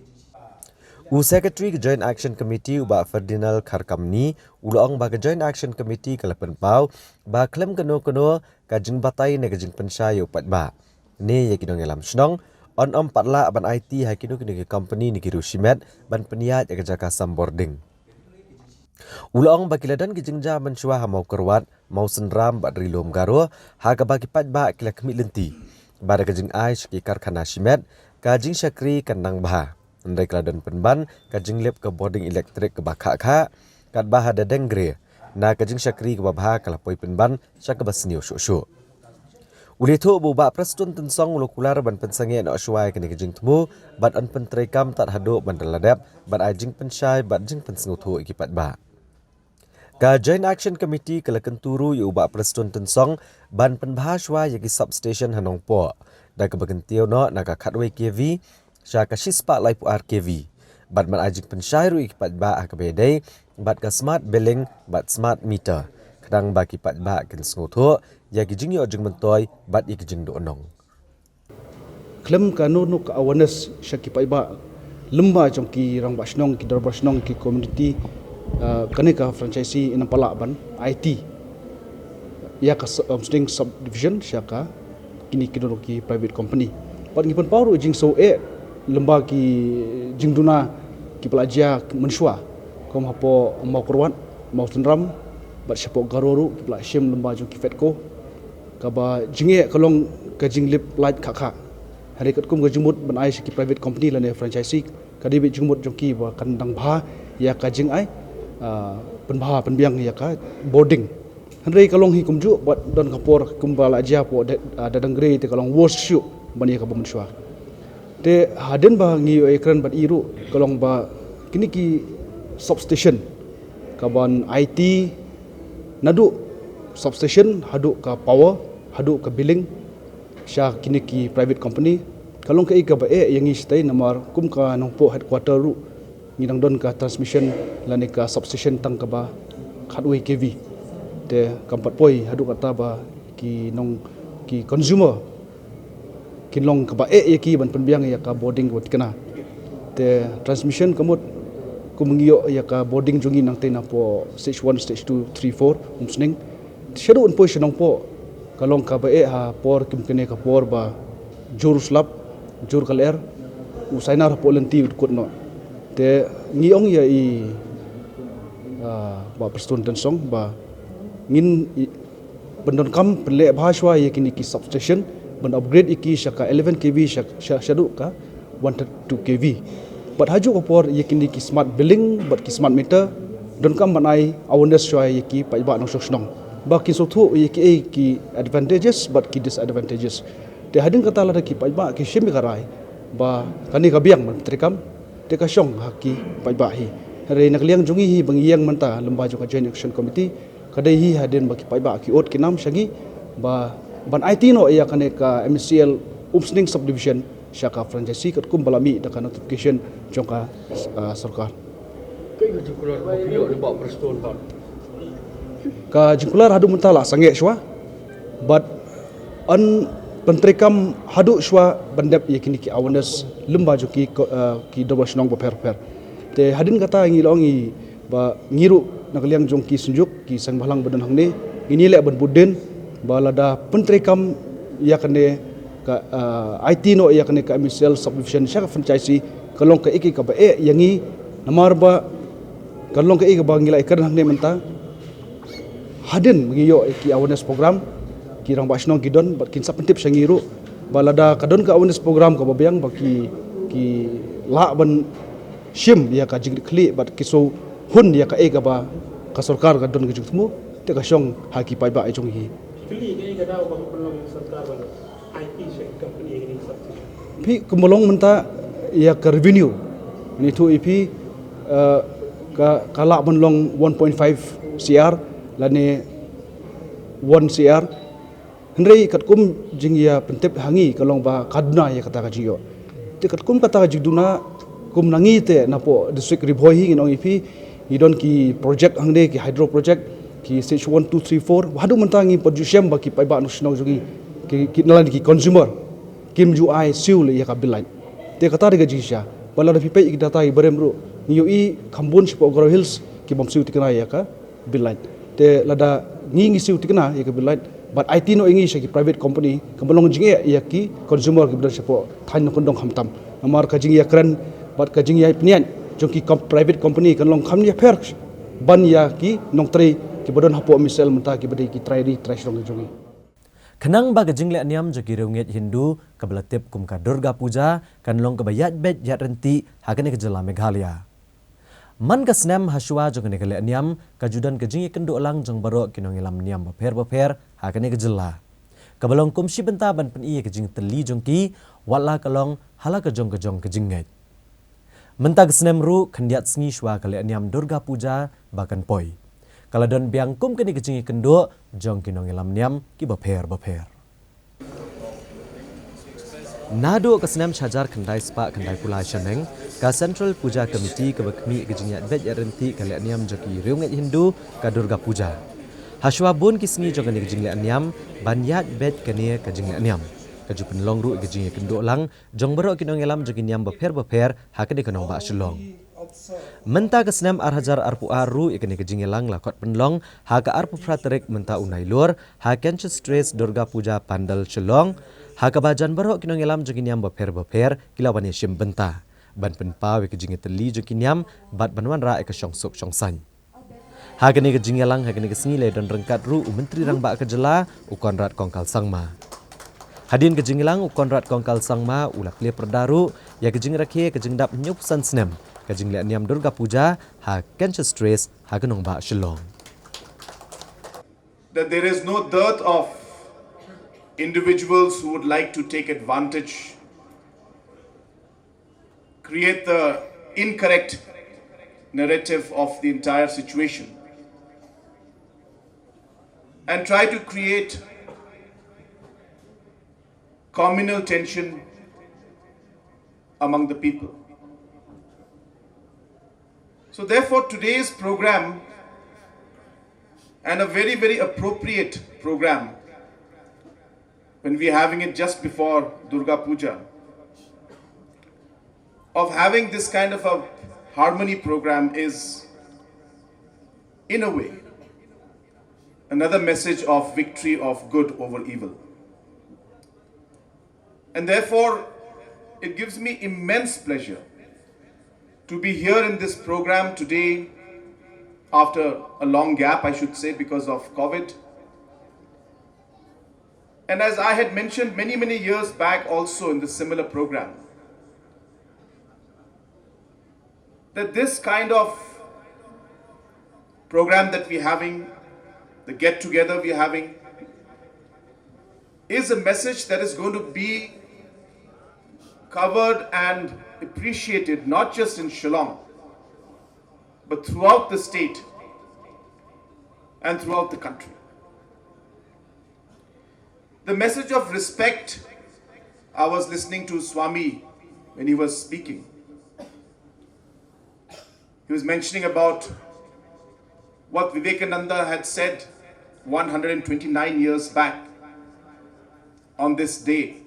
U Secretary ka Joint Action Committee u Bah Ferdinand Kharkamni u la ong ba ka Joint Action Committee ka la pynpaw ba khlem kano kano ka jingbatai ne ka jingpynshai ïa u paidbah ne ïa ki nongïalam shnong, yn ym pat lah ban aiti ha kino kino ki company ne ki riew shimet ban pynïaid ïa ka jaka sam bording. U la ong ba ki la don ki jingjia mynshuwa ha Mawkyrwat, Mawsynram bad Ri-lum Garo, ha kaba ki paidbah ki la khmih lynti ba da ka jingai sha ki karkhana shimet, ka jingshakri kan nang bha, hynrei ka la don pynban ka jinglip ka bording elektrik kaba khah khah, katba ha Dadeng Gre, na ka jingshakri kaba bha ka la poi pynban sha kaba sniew shuh shuh. U la ïathuh ba u Bah Prestone Tynsong u la kular ban pynsangeh noh shuwa ïa kane ka jingthmu bad yn pyntreikam tad haduh ban da la dep ban ai jingpynshai bad jingpynsngewthuh ïa ki paidbah. Ka Joint Action Committee ka la kyntu ruh ïa u Bah Prestone Tynsong ban pynbha shuwa ïa ki substation ha Nongpoh da kaba kyntiew noh na ka khatwei K V sha ka shispah laiphew ar K V. Bad ban ai jingpynshai ruh ïa ki paidbah ha kaba ïadei bad ka smart billing bad smart meter, khnang ba ki paidbah kin sngewthuh ïa ki jingïoh jingmyntoi bad ïa ki jingduhnong. Khlem kano kano ka awareness sha ki paidbah, lyngba jong ki rangbah shnong, ki dorbar shnong, ki community, ah, kane ka franchisee ïa nang palat ban aiti ïa ka s-, Umsning subdivision sha ka kine ki don ki private company. Bad ngi pynpaw ruh jingsngew eh lyngba ki jingduna kiba la jia mynshuwa, kum hapoh Mawkyrwat, Mawsynram, bad shapoh Garo ruh kiba la shim lyngba jong ki FEDCO. Kaba jingeh ka long ka jinglip lait khah khah. Hynrei katkum ka jingmut ban ai sha ki private company lane franchisee, ka dei beit jingmut jong ki ba kan dang bha ïa ka jingai, ah, pynbha pynbiang ïa ka bording. Hynrei ka long hi kumjuh, bad don ka por kumba la jia hapoh Da-, ah, Dadanggre te ka long worse shuh ban ïa kaba mynshuwa. Te hadien ba ngi ïoh ïakren bad i ruh, ka long ba kine ki substation, kaban aiti naduh substation haduh ka power, haduh ka billing sha kine ki private company, ka long kaei kaba eh ïa ngi shatei, namar kum ka Nongpoh headquarter ruh ngi dang don ka transmission lane ka substation tang kaba khatwei K V. Te kam pat poi haduh katta ba ki nong, ki consumer kin long kaba eh ïa ki ban pynbiang ïa ka bording kaba tikna. Te transmission ka mut kum ngi ïoh ïa ka bording jong ngi nangtei napoh stage one, stage two, three, four, Umsning. Shaduh ban poi sha Nongpoh ka long kaba eh ha por kum kane ka por ba jur slap, jur ka lyer, u sainar hapoh lynti u kut noh. Te ngi ong ïa i, ah, Bah Prestone Tynsong ba ngin i, pyndonkam pynleh bha shuwa ïa kine ki substation, ban upgrade ïa ki sha ka eleven K V sha, sha, shaduh ka one thirty-two K V. Bad hajuh ka por ïa kine ki smart billing bad ki smart meter, donkam ban ai awareness shuwa ïa ki paidbah nongshong shnong ba kin sngewthuh ïa kiei ki advantages bad ki disadvantages. Te hadien kata lada ki paidbah ki shim ïa ka rai ba kane ka biang ban pyntreikam, te ka shong ha ki paidbah hi. Hynrei na ka liang jong ngi hi ba ngi ïeng mynta lyngba jong ka Joint Action Committee, ka dei hi hadien ba ki paidbah ki ot ki nam sha ngi ba ban aiti noh ïa kane ka M C L Umsning subdivision sha ka franchisee katkum ba la mih da ka notification jong ka, ah, sorkar. Kaei ka jingkular ba phi ïoh na Bah Prestone Bah? Ka jingkular haduh mynta la sangeh shuwa. Bad yn pyntreikam haduh shuwa ban dep ïa kine ki awareness lyngba jong ki ko-, ah, ki dorbar shnong bapher bapher. Te hadien kata ngi la ong ïa ba ngi ruh na ka liang jong ki synjuk, ki seng bhalang ba don hangne, ngin ïaleh ban bud dien ba lada pyntreikam ïa kane ka, ah, aiti noh ïa kane ka M C L subdivision sha ka franchisee, ka long kaei kaei kaba eh ïa ngi, namar ba ka long kaei kaba ngi la ïakren hangne mynta. Hadien ba ngi ïoh ïa ki awareness program, ki rangbah shnong ki don bad kin sa pyntip sha ngi ruh ba lada ka don ka awareness program kaba biang ba ki, ki lah ban shim ïa ka jingkitkhlieh bad ki shu hun ïa kaei kaba ka sorkar ka don ka jingthmu, te ka shong ha ki paidbah jong ngi. Kylli kaei ka daw ba ka pynlong sorkar ban aiti sha ki company ïa kine ki substation? Phi, kumba long mynta ïa ka revenue, ngi ïathuh ïa phi, eh, ka, ka lah ban long one point five C R lane one C R. Hynrei katkum jingïapyntip ha ngi ka long ba ka duna ïa kata ka jingïoh. Te katkum kata ka jingduna, kum na ngi te napoh district Ri Bhoi hi ngin ong ïa phi, ngi don ki project hangne, ki hydro project, ki stage one, two, three, four, haduh mynta ngim pat ju shem ba ki paidbah nongshong shnong jong ngi, ki, ki na lade ki consumer kim ju ai siew leh ïa ka bill light. Te kata dei ka jingshisha. Ba lada phi peit ïa ki data iba rem ruh, ngi ïohi kham bun shapoh Garo Hills ki bym siew tikna ïa ka bill light. Te lada ngi ngi siew tikna ïa ka bill light bad aiti noh ïa ngi sha ki private company, ka ban long jingeh ïa ki consumer kiba don shapoh thaiñ nongkyndong khamtam. Namar ka jingïakren bad ka jingïapynïaid jong ki com-, private company kan long kham ïapher ban ïa ki nongtrei kiba don hapoh M C L mynta, kiba dei ki trai ri trai shnong jong ngi. Khnang ba ka jingleh niam jong ki riewngeit Hindu kaba la tip kum ka Durga Puja kan long kaba ïaid beit ïaid ryntih ha kane ka jylla Meghalaya. Man ka snem ha shuwa jong kane ka leh niam ka ju don ka jingïakynduh lang jong baroh ki nongïalam niam bapher bapher ha kane ka jylla, kaba long kum shi bynta ban pyni ïa ka jingtylli jong ki, wat la ka long ha la ka jong ka jong ka jingngeit. Mynta ka snem ruh khyndiat sngi shuwa ka leh niam Durga Puja ba kan poi. ka la don biang kum kane ka jingïakynduh jong ki nongïalam niam kiba pher bapher. Naduh ka snem shihajar khyndai spah khyndai phew lai shaneng, ka Central Puja Committee kaba khmih ka jingïaid beit ïaid ryntih ka lehniam jong ki riewngeit Hindu, ka Durga Puja. Hashwa bun ki sngi jong kane ka jinglehniam ban ïaid beit kane ka jinglehniam, ka ju pynlong ruh ïa ka jingïakynduh lang jong baroh ki nongïalam jong ki niam bapher bapher ha kane ka nongbah Shillong. Mynta ka snem ar hajar arphew ar ruh ïa kane ka jingïalang la khot pynlong ha ka arphew phra tarik mynta u Nailur ha Canchit Terrace Durga Puja Pandal Shillong, ha kaba jan baroh ki nongïalam jong ki niam bapher bapher ki la wan ïashim bynta ban pynpaw ïa ka jingïatylli jong ki niam bad ban wanrah ïa ka shongsuk shongsaiñ. Ha kane ka jingïalang ha kane ka sngi la don ryngkat ruh u Myntri Rangbah ka jylla, u Conrad Kongkal Sangma. Hadien ka jingïalang u Conrad Kongkal Sangma u la plie pyrda ruh ïa ka jingrakhe ka jingdap hynñiewphew san snem ka jinglehniam Durga Puja ha Canchit Terrace ha ka nongbah Shillong. That there is no dearth of individuals who would like to take advantage, create the incorrect narrative of the entire situation, and try to create communal tension among the people. So, therefore, today's program, and a very, very appropriate program, when we're having it just before Durga Puja, of having this kind of a harmony program is, in a way, another message of victory of good over evil. And therefore, it gives me immense pleasure to be here in this program today after a long gap, I should say, because of COVID. And as I had mentioned many, many years back also in the similar program, that this kind of program that we're having, the get together we're having, is a message that is going to be covered and appreciated not just in Shillong, but throughout the state and throughout the country. The message of respect, I was listening to Swami when he was speaking. He was mentioning about what Vivekananda had said one hundred twenty-nine years back on this day.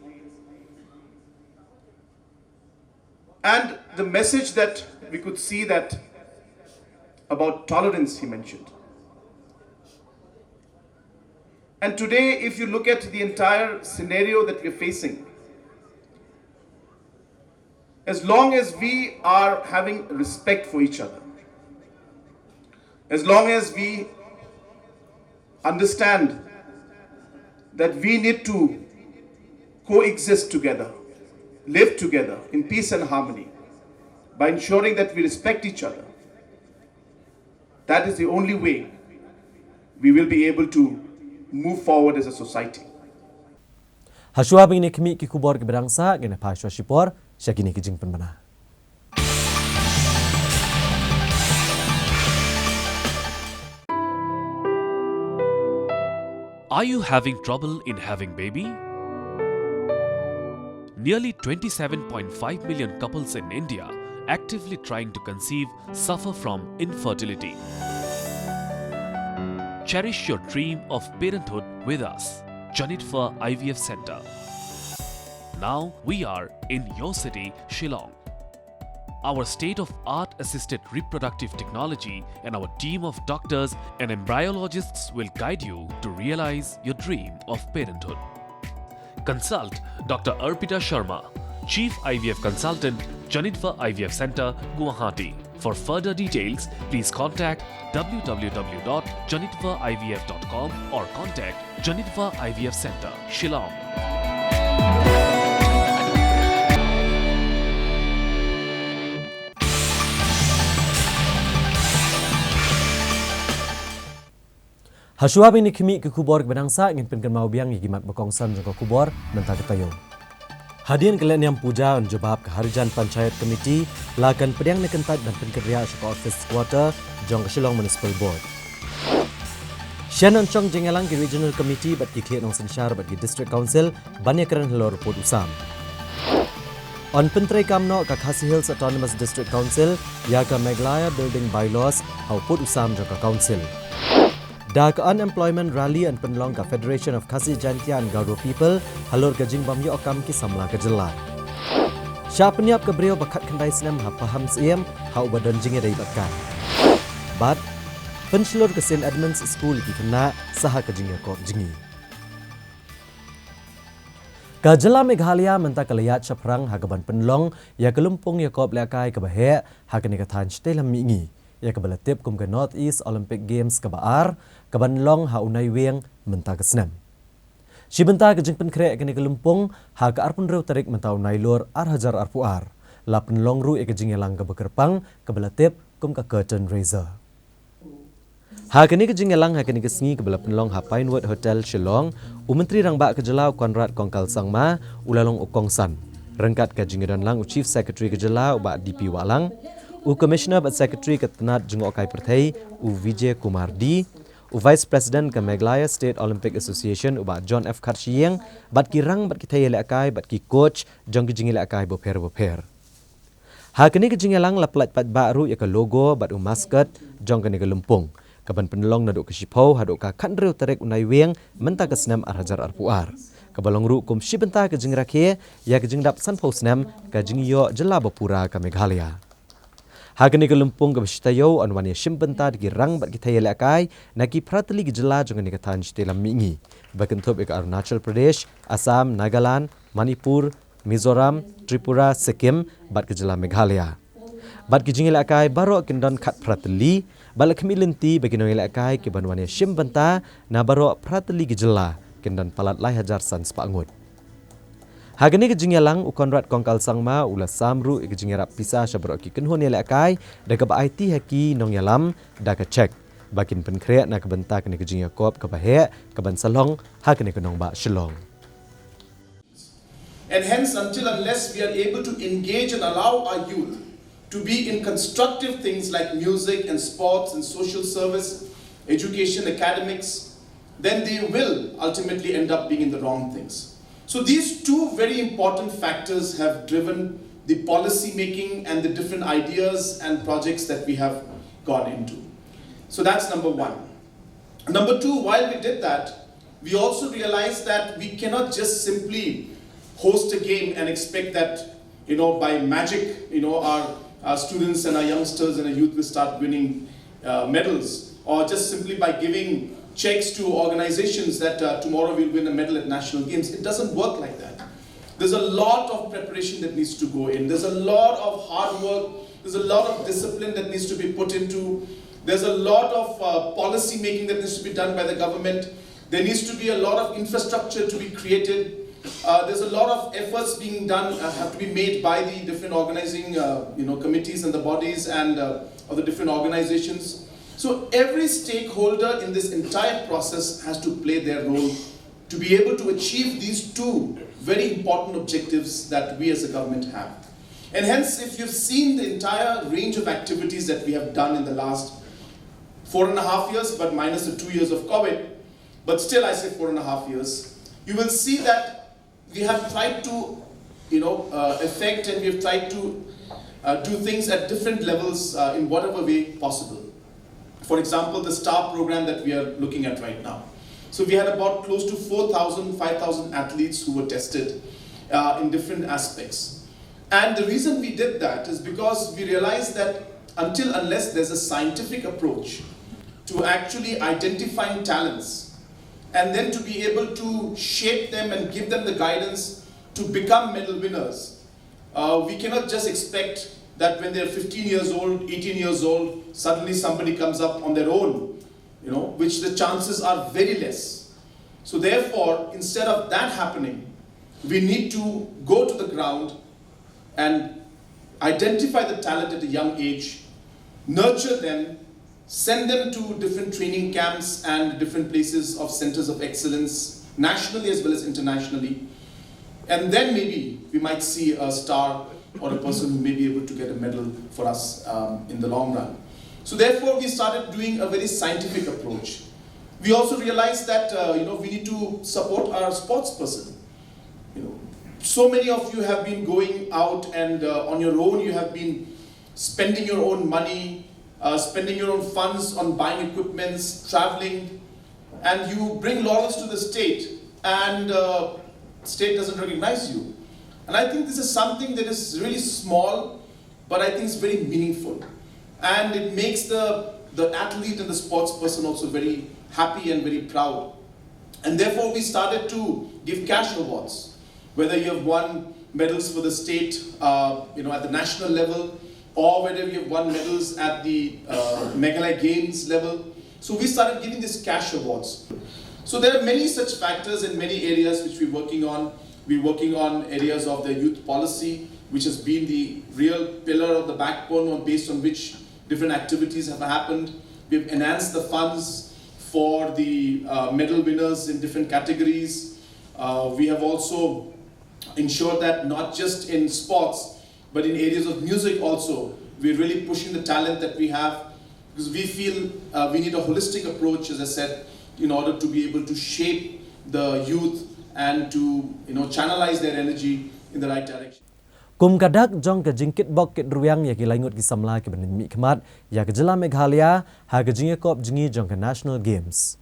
And the message that we could see that about tolerance, he mentioned. And today, if you look at the entire scenario that we're facing, as long as we are having respect for each other, as long as we understand that we need to coexist together, live together in peace and harmony by ensuring that we respect each other, that is the only way we will be able to move forward as a society. Hashwa ba ngin ïa khmih ki khubor kiba dang sah, ngin ïa phai shuwa shipor sha kine ki jingpynbna. Are you having trouble in having baby? Nearly twenty-seven point five million couples in India actively trying to conceive suffer from infertility. Cherish your dream of parenthood with us, Janitva I V F Center. Now we are in your city, Shillong. Our state of art assisted reproductive technology and our team of doctors and embryologists will guide you to realize your dream of parenthood. Consult Doctor Arpita Sharma, Chief I V F Consultant, Janitva I V F Center, Guwahati. For further details, please contact w w w dot janitva I V F dot com or contact Janitva I V F Center, Shillong. Hashwa ba ngin ïa khmih ki khubor kiba dang sah, ngin pynkynmaw biang ïa ki mat ba kongsan jong ka khubor mynta ka taïew. Hadien ka lehniam puja, un jubab ka Harijan Panchayat Committee la kan pdiang ne kyntait ban pynkynriah sha ka office quarter jong ka Shillong Municipal Board. Shen yn shong jingïalang ki Regional Committee bad ki khlieh nongsynshar bad ki District Council ban ïakren halor pud u sam. Yn pyntreikam noh ka Khasi Hills Autonomous District Council ïa ka Meghalaya Building Bylaws ha u pud u sam jong ka Council. Da ka Unemployment Rally yn pynlong ka Federation of Khasi Jaintia and Garo People halor ka jingbym ïoh kam ki samla ka jylla. Shah pynïap ka briew ba khatkhyndai snem ha Pahamsyiem ha uba don jingïadei bad ka. Bad pynshlur ka Saint Edmund's School ïa ki khynnah sa ha ka jingïakop jngi. Ka jylla Meghalaya mynta ka la ïaid shaphrang ha kaban pynlong ïa ka lympung ïakop lehkai kaba heh ha kane ka thaiñ shatei lam mihngi, ïa kaba la tip kum ka North East Olympic Games kaba ar, kaban long ha u Naiwieng mynta ka snem. Shi bynta ka jingpynkhreh kane ka lympung ha ka arphew hynriew tarik mynta u Nailur ar hajar arphew ar, la pynlong ruh ïa ka jingïalang kaba kyrpang kaba la tip kum ka curtain raiser. Ha kane ka jingïalang ha kane ka sngi kaba la pynlong ha Pinewood Hotel Shillong, u Myntri Rangbah ka jylla u Conrad Kongkal Sangma u la long u kongsan, ryngkat ka jingïadon lang u Chief Secretary ka jylla u Bah D P Wahlang, u Commissioner bad Secretary ka tnad jngohkai pyrthei u Vijay Kumar D, u Vice President ka Meghalaya State Olympic Association u Bah John F Kharshiing, bad ki rang bad ki thei ïalehkai bad ki coach jong ki jingïalehkai bapher bapher. Ha kane ka jingïalang la pyllait paidbah ruh ïa ka logo bad u mascot jong kane ka lympung, kaban pynlong naduh ka shiphew haduh ka khathynriew tarik u Naiwieng mynta ka snem ar hajar arphew ar, kaba long ruh kum shi bynta ka jingrakhe ïa ka jingdap sanphew snem ka jingïoh jylla bapura ka Meghalaya. Ha kane ka lympung kaba shi taïew yn wan ïashim bynta da ki rang bad ki thei ïalehkai na ki phra tylli ki jylla jong kane ka thaiñ shatei lam mihngi, ba kynthup ïa ka Arunachal Pradesh, Assam, Nagaland, Manipur, Mizoram, Tripura, Sikkim bad ka jylla Meghalaya. Bad ki jingïalehkai baroh kin don khatphra tylli, bad la khmih lynti ba ki nongïalehkai kiban wan ïashim bynta na baroh phra tylli ki jylla kin don palat lai hajar san spah ngut. Ha kane ka jingïalang u Conrad Kongkal Sangma u la sam ruh ïa ka jingïarap pisa sha baroh ki kynhun ïalehkai da kaba aiti ha ki nongïalam da ka cheque ba kin pynkhreh na ka bynta kane ka jingïakop kaba heh kaban sa long ha kane ka nongbah Shillong. And hence, until unless we are able to engage and allow our youth to be in constructive things like music and sports and social service, education, academics, then they will ultimately end up being in the wrong things. So these two very important factors have driven the policy making and the different ideas and projects that we have gone into. So that's number one. Number two, while we did that, we also realized that we cannot just simply host a game and expect that, you know, by magic, you know, our, our students and our youngsters and our youth will start winning uh, medals, or just simply by giving checks to organizations that uh, tomorrow we'll win a medal at national games. It doesn't work like that. There's a lot of preparation that needs to go in. There's a lot of hard work. There's a lot of discipline that needs to be put into. There's a lot of uh, policy making that needs to be done by the government. There needs to be a lot of infrastructure to be created. Uh, there's a lot of efforts being done, uh, have to be made by the different organizing, uh, you know, committees and the bodies and uh, of the different organizations. So every stakeholder in this entire process has to play their role to be able to achieve these two very important objectives that we as a government have. And hence, if you've seen the entire range of activities that we have done in the last four and a half years, but minus the two years of COVID, but still I say four and a half years, you will see that we have tried to, you know, uh, affect, and we have tried to uh, do things at different levels uh, in whatever way possible. For example, the STAR program that we are looking at right now. So we had about close to four thousand, five thousand athletes who were tested uh, in different aspects. And the reason we did that is because we realized that until unless there's a scientific approach to actually identifying talents and then to be able to shape them and give them the guidance to become medal winners, uh, we cannot just expect that when they're fifteen years old, eighteen years old, suddenly somebody comes up on their own, you know, which the chances are very less. So therefore, instead of that happening, we need to go to the ground and identify the talent at a young age, nurture them, send them to different training camps and different places of centers of excellence, nationally as well as internationally. And then maybe we might see a star or a person who may be able to get a medal for us um, in the long run. So therefore, we started doing a very scientific approach. We also realize that uh, you know we need to support our sports person. You know, so many of you have been going out and uh, on your own you have been spending your own money, uh, spending your own funds on buying equipments, traveling, and you bring laurels to the state, and uh, state doesn't recognize you. And I think this is something that is really small, but I think it's very meaningful, and it makes the the athlete and the sports person also very happy and very proud. And therefore, we started to give cash awards, whether you have won medals for the state, uh, you know, at the national level, or whether you have won medals at the uh, Meghalaya Games level. So we started giving these cash awards. So there are many such factors in many areas which we're working on. We're working on areas of the youth policy, which has been the real pillar of the backbone on, based on which different activities have happened. We've enhanced the funds for the uh, medal winners in different categories. Uh, we have also ensured that not just in sports, but in areas of music also, we're really pushing the talent that we have, because we feel uh, we need a holistic approach, as I said, in order to be able to shape the youth and to, you know, channelize their energy in the right direction. Kum ka dak jong ka jingkitbok kitrwiang ïa ki lai ngut ki samla kiba mihkhmat ïa ka jylla Meghalaya ha ka jingïakop jngi jong ka National Games,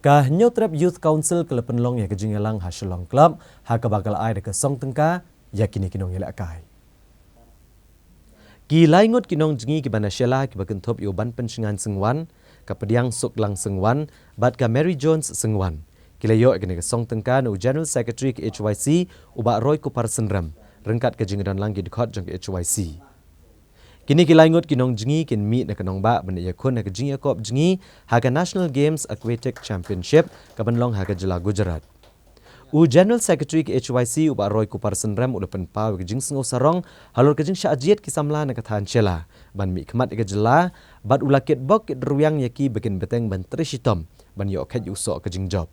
ka Hynñiewtrep Youth Council ka la pynlong ïa ka jingïalang ha Shillong Club ha kaba ka la ai da ka song tyngka ïa kine ki nongïalehkai. Ki lai ngut ki nongjngi kiba na Shella kiba kynthup ïa u Banpynshngaiñ Syngwan, ka Pdiang Suklang Syngwan bad ka Mary Jones Syngwan, ki la ïoh ïa kane ka song tyngka na u General Secretary ka H Y C, u Bah Roy Kupar Synrem, ryngkat ka jingdonlang ki dkhot jong ka H Y C. Kine ki lai ngut ki nongjngi kin mih na ka nongbah ban ïakhun ha ka jingïakop jngi ha ka National Games Aquatic Championship kaban long ha ka jylla Gujarat. U General Secretary ka H Y C, u Bah Roy Kupar Synrem, u la pynpaw ïa ka jingsngew sarong halor ka jingshah jied ki samla na ka thaiñ Shella ban mihkhmat ïa ka jylla, bad u la kitbok kitrwiang ïa ki ba kin bteng ban trei shitom ban ïoh kheit ïa u soh ka jingjop.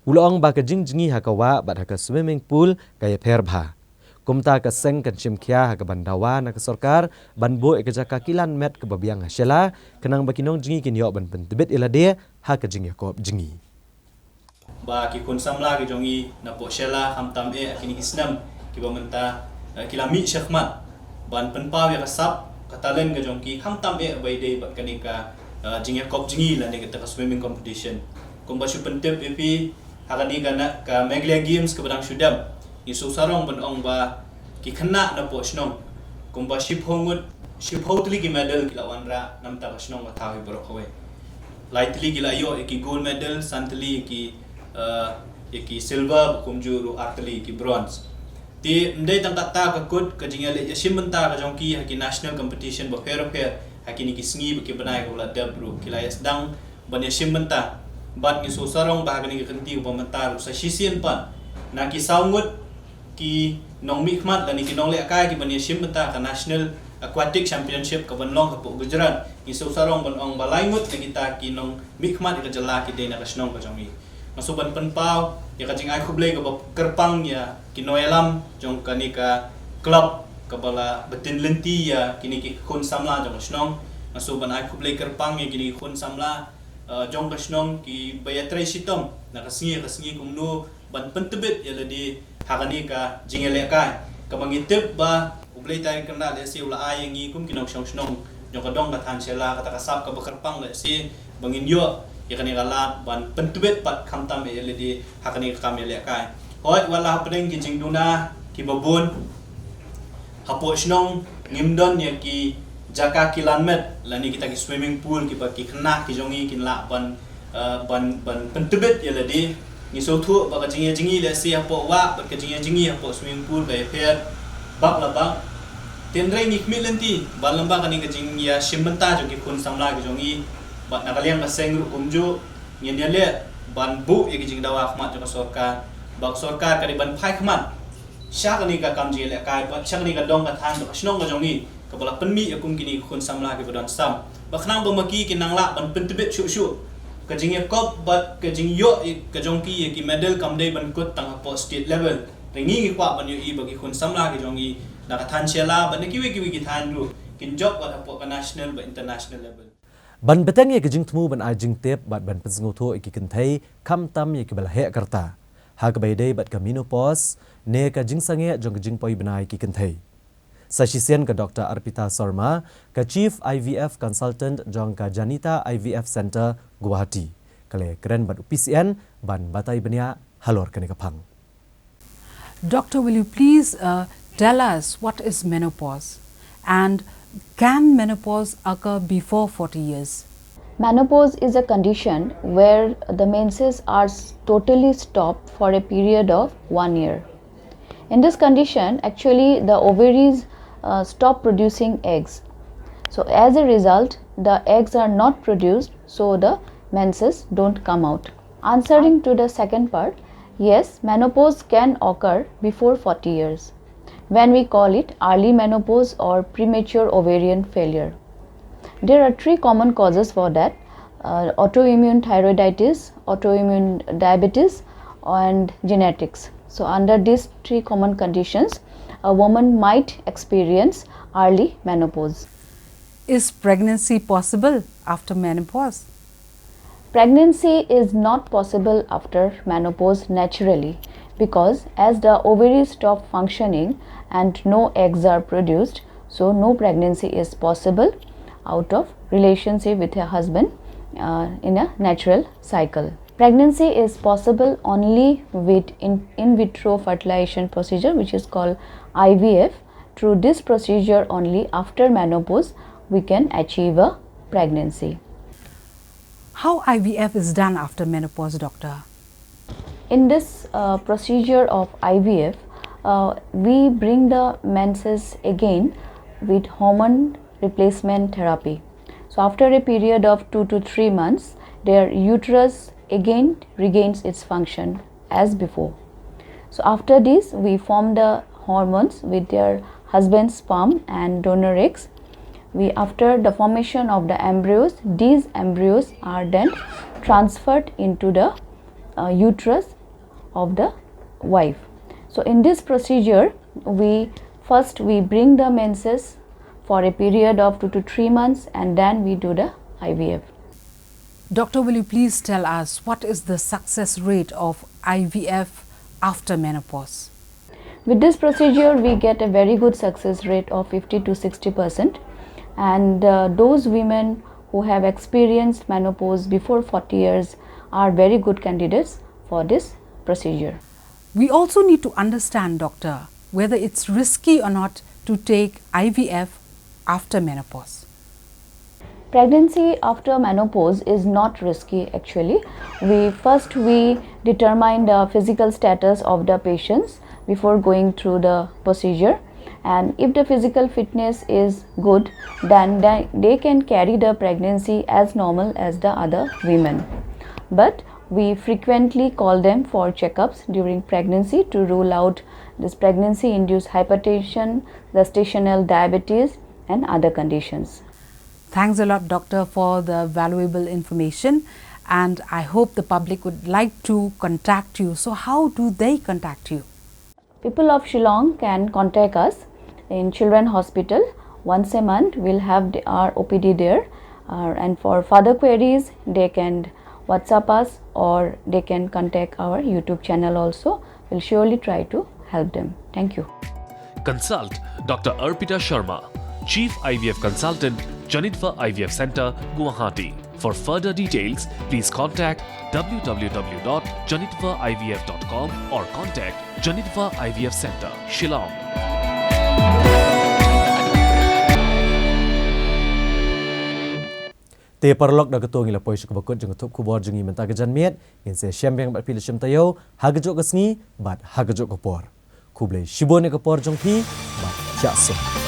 U la ong ba ka jingjngi ha ka wah bad ha ka swimming pool ka ïapher bha. Kumta ka seng kan shim khia ha kaban dawa na ka sorkar ban buh ïa ka jaka kilan met kaba biang ha Shella, khnang ba ki nongjngi kin ïoh ban pyntbit ïa lade ha ka jingïakop jngi. Ba ki khun samla ki jong ngi napoh Shella, khamtam eh kine ki snem kiba mynta, eh, ki la mih shakhmat ban pynpaw ïa ka sap ka talent ka jong ki, khamtam eh ba ïadei bad kane ka, eh, jingïakop jngi lane kata ka swimming competition. Kumba shu pyntip ïa phi, ha kane ka na, ka Meghalaya Games kaba dang shu dep, ngi shu sarong ban ong ba ki khynnah napoh shnong kumba shiphew ngut, shiphew tylli ki medal ki la wanrah na bynta ka shnong ka thaw hi baroh kawei. Lai tylli ki la ïoh ïa ki gold medal, san tylli ïa ki, eh, ïa ki silver, kumjuh ruh ar tylli ïa ki bronze. Te ym dei tang kata ka kut, ka jingïaleh ïashim bynta ka jong ki ha ki national competition bapher bapher ha kine ki sngi bad ki bnai kaba la dep ruh ki la ïa sdang ban ïashim bynta. Bad ngi shu sarong ba ha kane ka kynti kaba mynta ruh sa shisien pat na ki saw ngut ki nongmihkhmat lane ki nonglehkai kiban ïashim bynta ha ka National Aquatic Championship kaban long hapoh Gujarat. Ngi shu sarong ban ong ba lai ngut na kita ki nongmihkhmat ïa ka jylla ki dei na ka shnong ka jong ngi. Nga shu ban pynpaw ïa ka jingai khublei kaba kyrpang ïa ki nongïalam jong kane ka club kaba la btin lynti ïa kine ki khun samla jong ka shnong. Nga shu ban ai khublei kyrpang ïa kine ki khun samla, eh, jong ka shnong kiba ïatrei shitom na ka sngi ka sngi kumno ban pyntbit ïa lade ha kane ka jingïalehkai kaba ngi tip ba U Blei Trai Kynrad lehse u la ai ïa ngi kum ki nongshong shnong jong ka dong ka thaiñ Shella kata ka sap kaba kyrpang lehse ba ngin ïoh ïa kane ka lad ban pyntbit pat khamtam ïa lade ha kane ka kam ïalehkai. Hooid, wat la hapdeng ki jingduna kiba bun, hapoh shnong ngim don ïa ki jaka kilan met lane kita ki swimming pool kiba ki khynnah ki jong ngi kin lah ban, eh, ban, ban pyntbit ïa lade. Ngi sngewthuh ba ka jingïajngi lehse hapoh wah bad ka jingïajngi hapoh swimming pool ka ïapher bak la bak. Hynrei ngi khmih lynti ba lyngba kane ka jingïashim bynta jong ki khun samla ki jong ngi bad na ka liang ka seng ruh kumjuh, ngin ïaleh ban buh ïa ki jingdawa khmat jong ka sorkar, ba ka sorkar ka dei ban phai khmat sha kane ka kam jingïalehkai bad sha kane ka dong ka thaiñ ka shnong ka jong ngi kaba la pynmih ïa kum kine ki khun samla kiba don sam. Ba khnang ba ma ki kin nang lah ban pyntbit shuh shuh. Ka jingïakop bad ka jingïoh ïa ka jong ki ïa ki medal kam dei ban kut tang hapoh state level. Hynrei ngi ngi kwah ban ïohi ba ki khun samla ki jong ngi na ka thaiñ Shella bad na kiwei kiwei ki thaiñ ruh kin jop wat hapoh ka national bad international level. Ban bteng ïa ka jingthmu ban ai jingtip bad ban pynsngewthuh ïa ki kynthei, khamtam ïa kiba la heh ka rta, ha kaba ïadei bad ka menopause ne ka jingsangeh jong ka jingpoi bnai ki kynthei. Sa shisien ka Doctor Arpita Sharma, ka Chief I V F Consultant jong ka Janita I V F Center, Guwahati, ka la kren bad u P C N ban batai bniah halor kane ka phang. Doctor, will you please, uh, tell us what is menopause and can menopause occur before forty years? Menopause is a condition where the menses are s- totally stopped for a period of one year. In this condition, actually, the ovaries, uh, stop producing eggs. So, as a result, the eggs are not produced, so the menses don't come out. Answering to the second part, yes, menopause can occur before forty years, when we call it early menopause or premature ovarian failure. There are three common causes for that: uh, autoimmune thyroiditis, autoimmune diabetes, and genetics. So, under these three common conditions, a woman might experience early menopause. Is pregnancy possible after menopause? Pregnancy is not possible after menopause naturally, because as the ovaries stop functioning and no eggs are produced, so no pregnancy is possible out of relationship with a husband, uh, in a natural cycle. Pregnancy is possible only with in, in vitro fertilization procedure, which is called I V F. Through this procedure only, after menopause, we can achieve a pregnancy. How I V F is done after menopause, doctor? In this, uh, procedure of I V F, uh, we bring the menses again with hormone replacement therapy. So, after a period of two to three months, their uterus again regains its function as before. So, after this, we form the hormones with their husband's sperm and donor eggs. We, after the formation of the embryos, these embryos are then transferred into the, uh, uterus of the wife. So, in this procedure, we first we bring the menses for a period of two to three months, and then we do the I V F. Doctor, will you please tell us what is the success rate of I V F after menopause? With this procedure, we get a very good success rate of fifty to sixty percent, and, uh, those women who have experienced menopause before forty years are very good candidates for this procedure. We also need to understand, doctor, whether it's risky or not to take I V F after menopause. Pregnancy after menopause is not risky actually. We first we determine the physical status of the patients before going through the procedure, and if the physical fitness is good, then they, they can carry the pregnancy as normal as the other women. But we frequently call them for checkups during pregnancy to rule out this pregnancy induced hypertension, gestational diabetes, and other conditions. Thanks a lot, doctor, for the valuable information, and I hope the public would like to contact you. So, how do they contact you? People of Shillong can contact us in Children Hospital. Once a month, we'll have the, our O P D there. Uh, and for further queries, they can WhatsApp us or they can contact our YouTube channel also. We'll surely try to help them. Thank you. Consult Doctor Arpita Sharma, Chief I V F Consultant, Janitva I V F Center, Guwahati. For further details, please contact w w w dot janitva I V F dot com or contact Janitva I V F Center, Shillong. Te paralok, da kato ngi la poi sha kaba kut jong ka thup khubor jong ngi mynta ka janmiet. Ngin sa ïashem biang bad phi lyngba taïew ha kajuh ka sngi bad ha kajuh ka por. Khublei shibun ïa ka por jong phi bad ïa suk.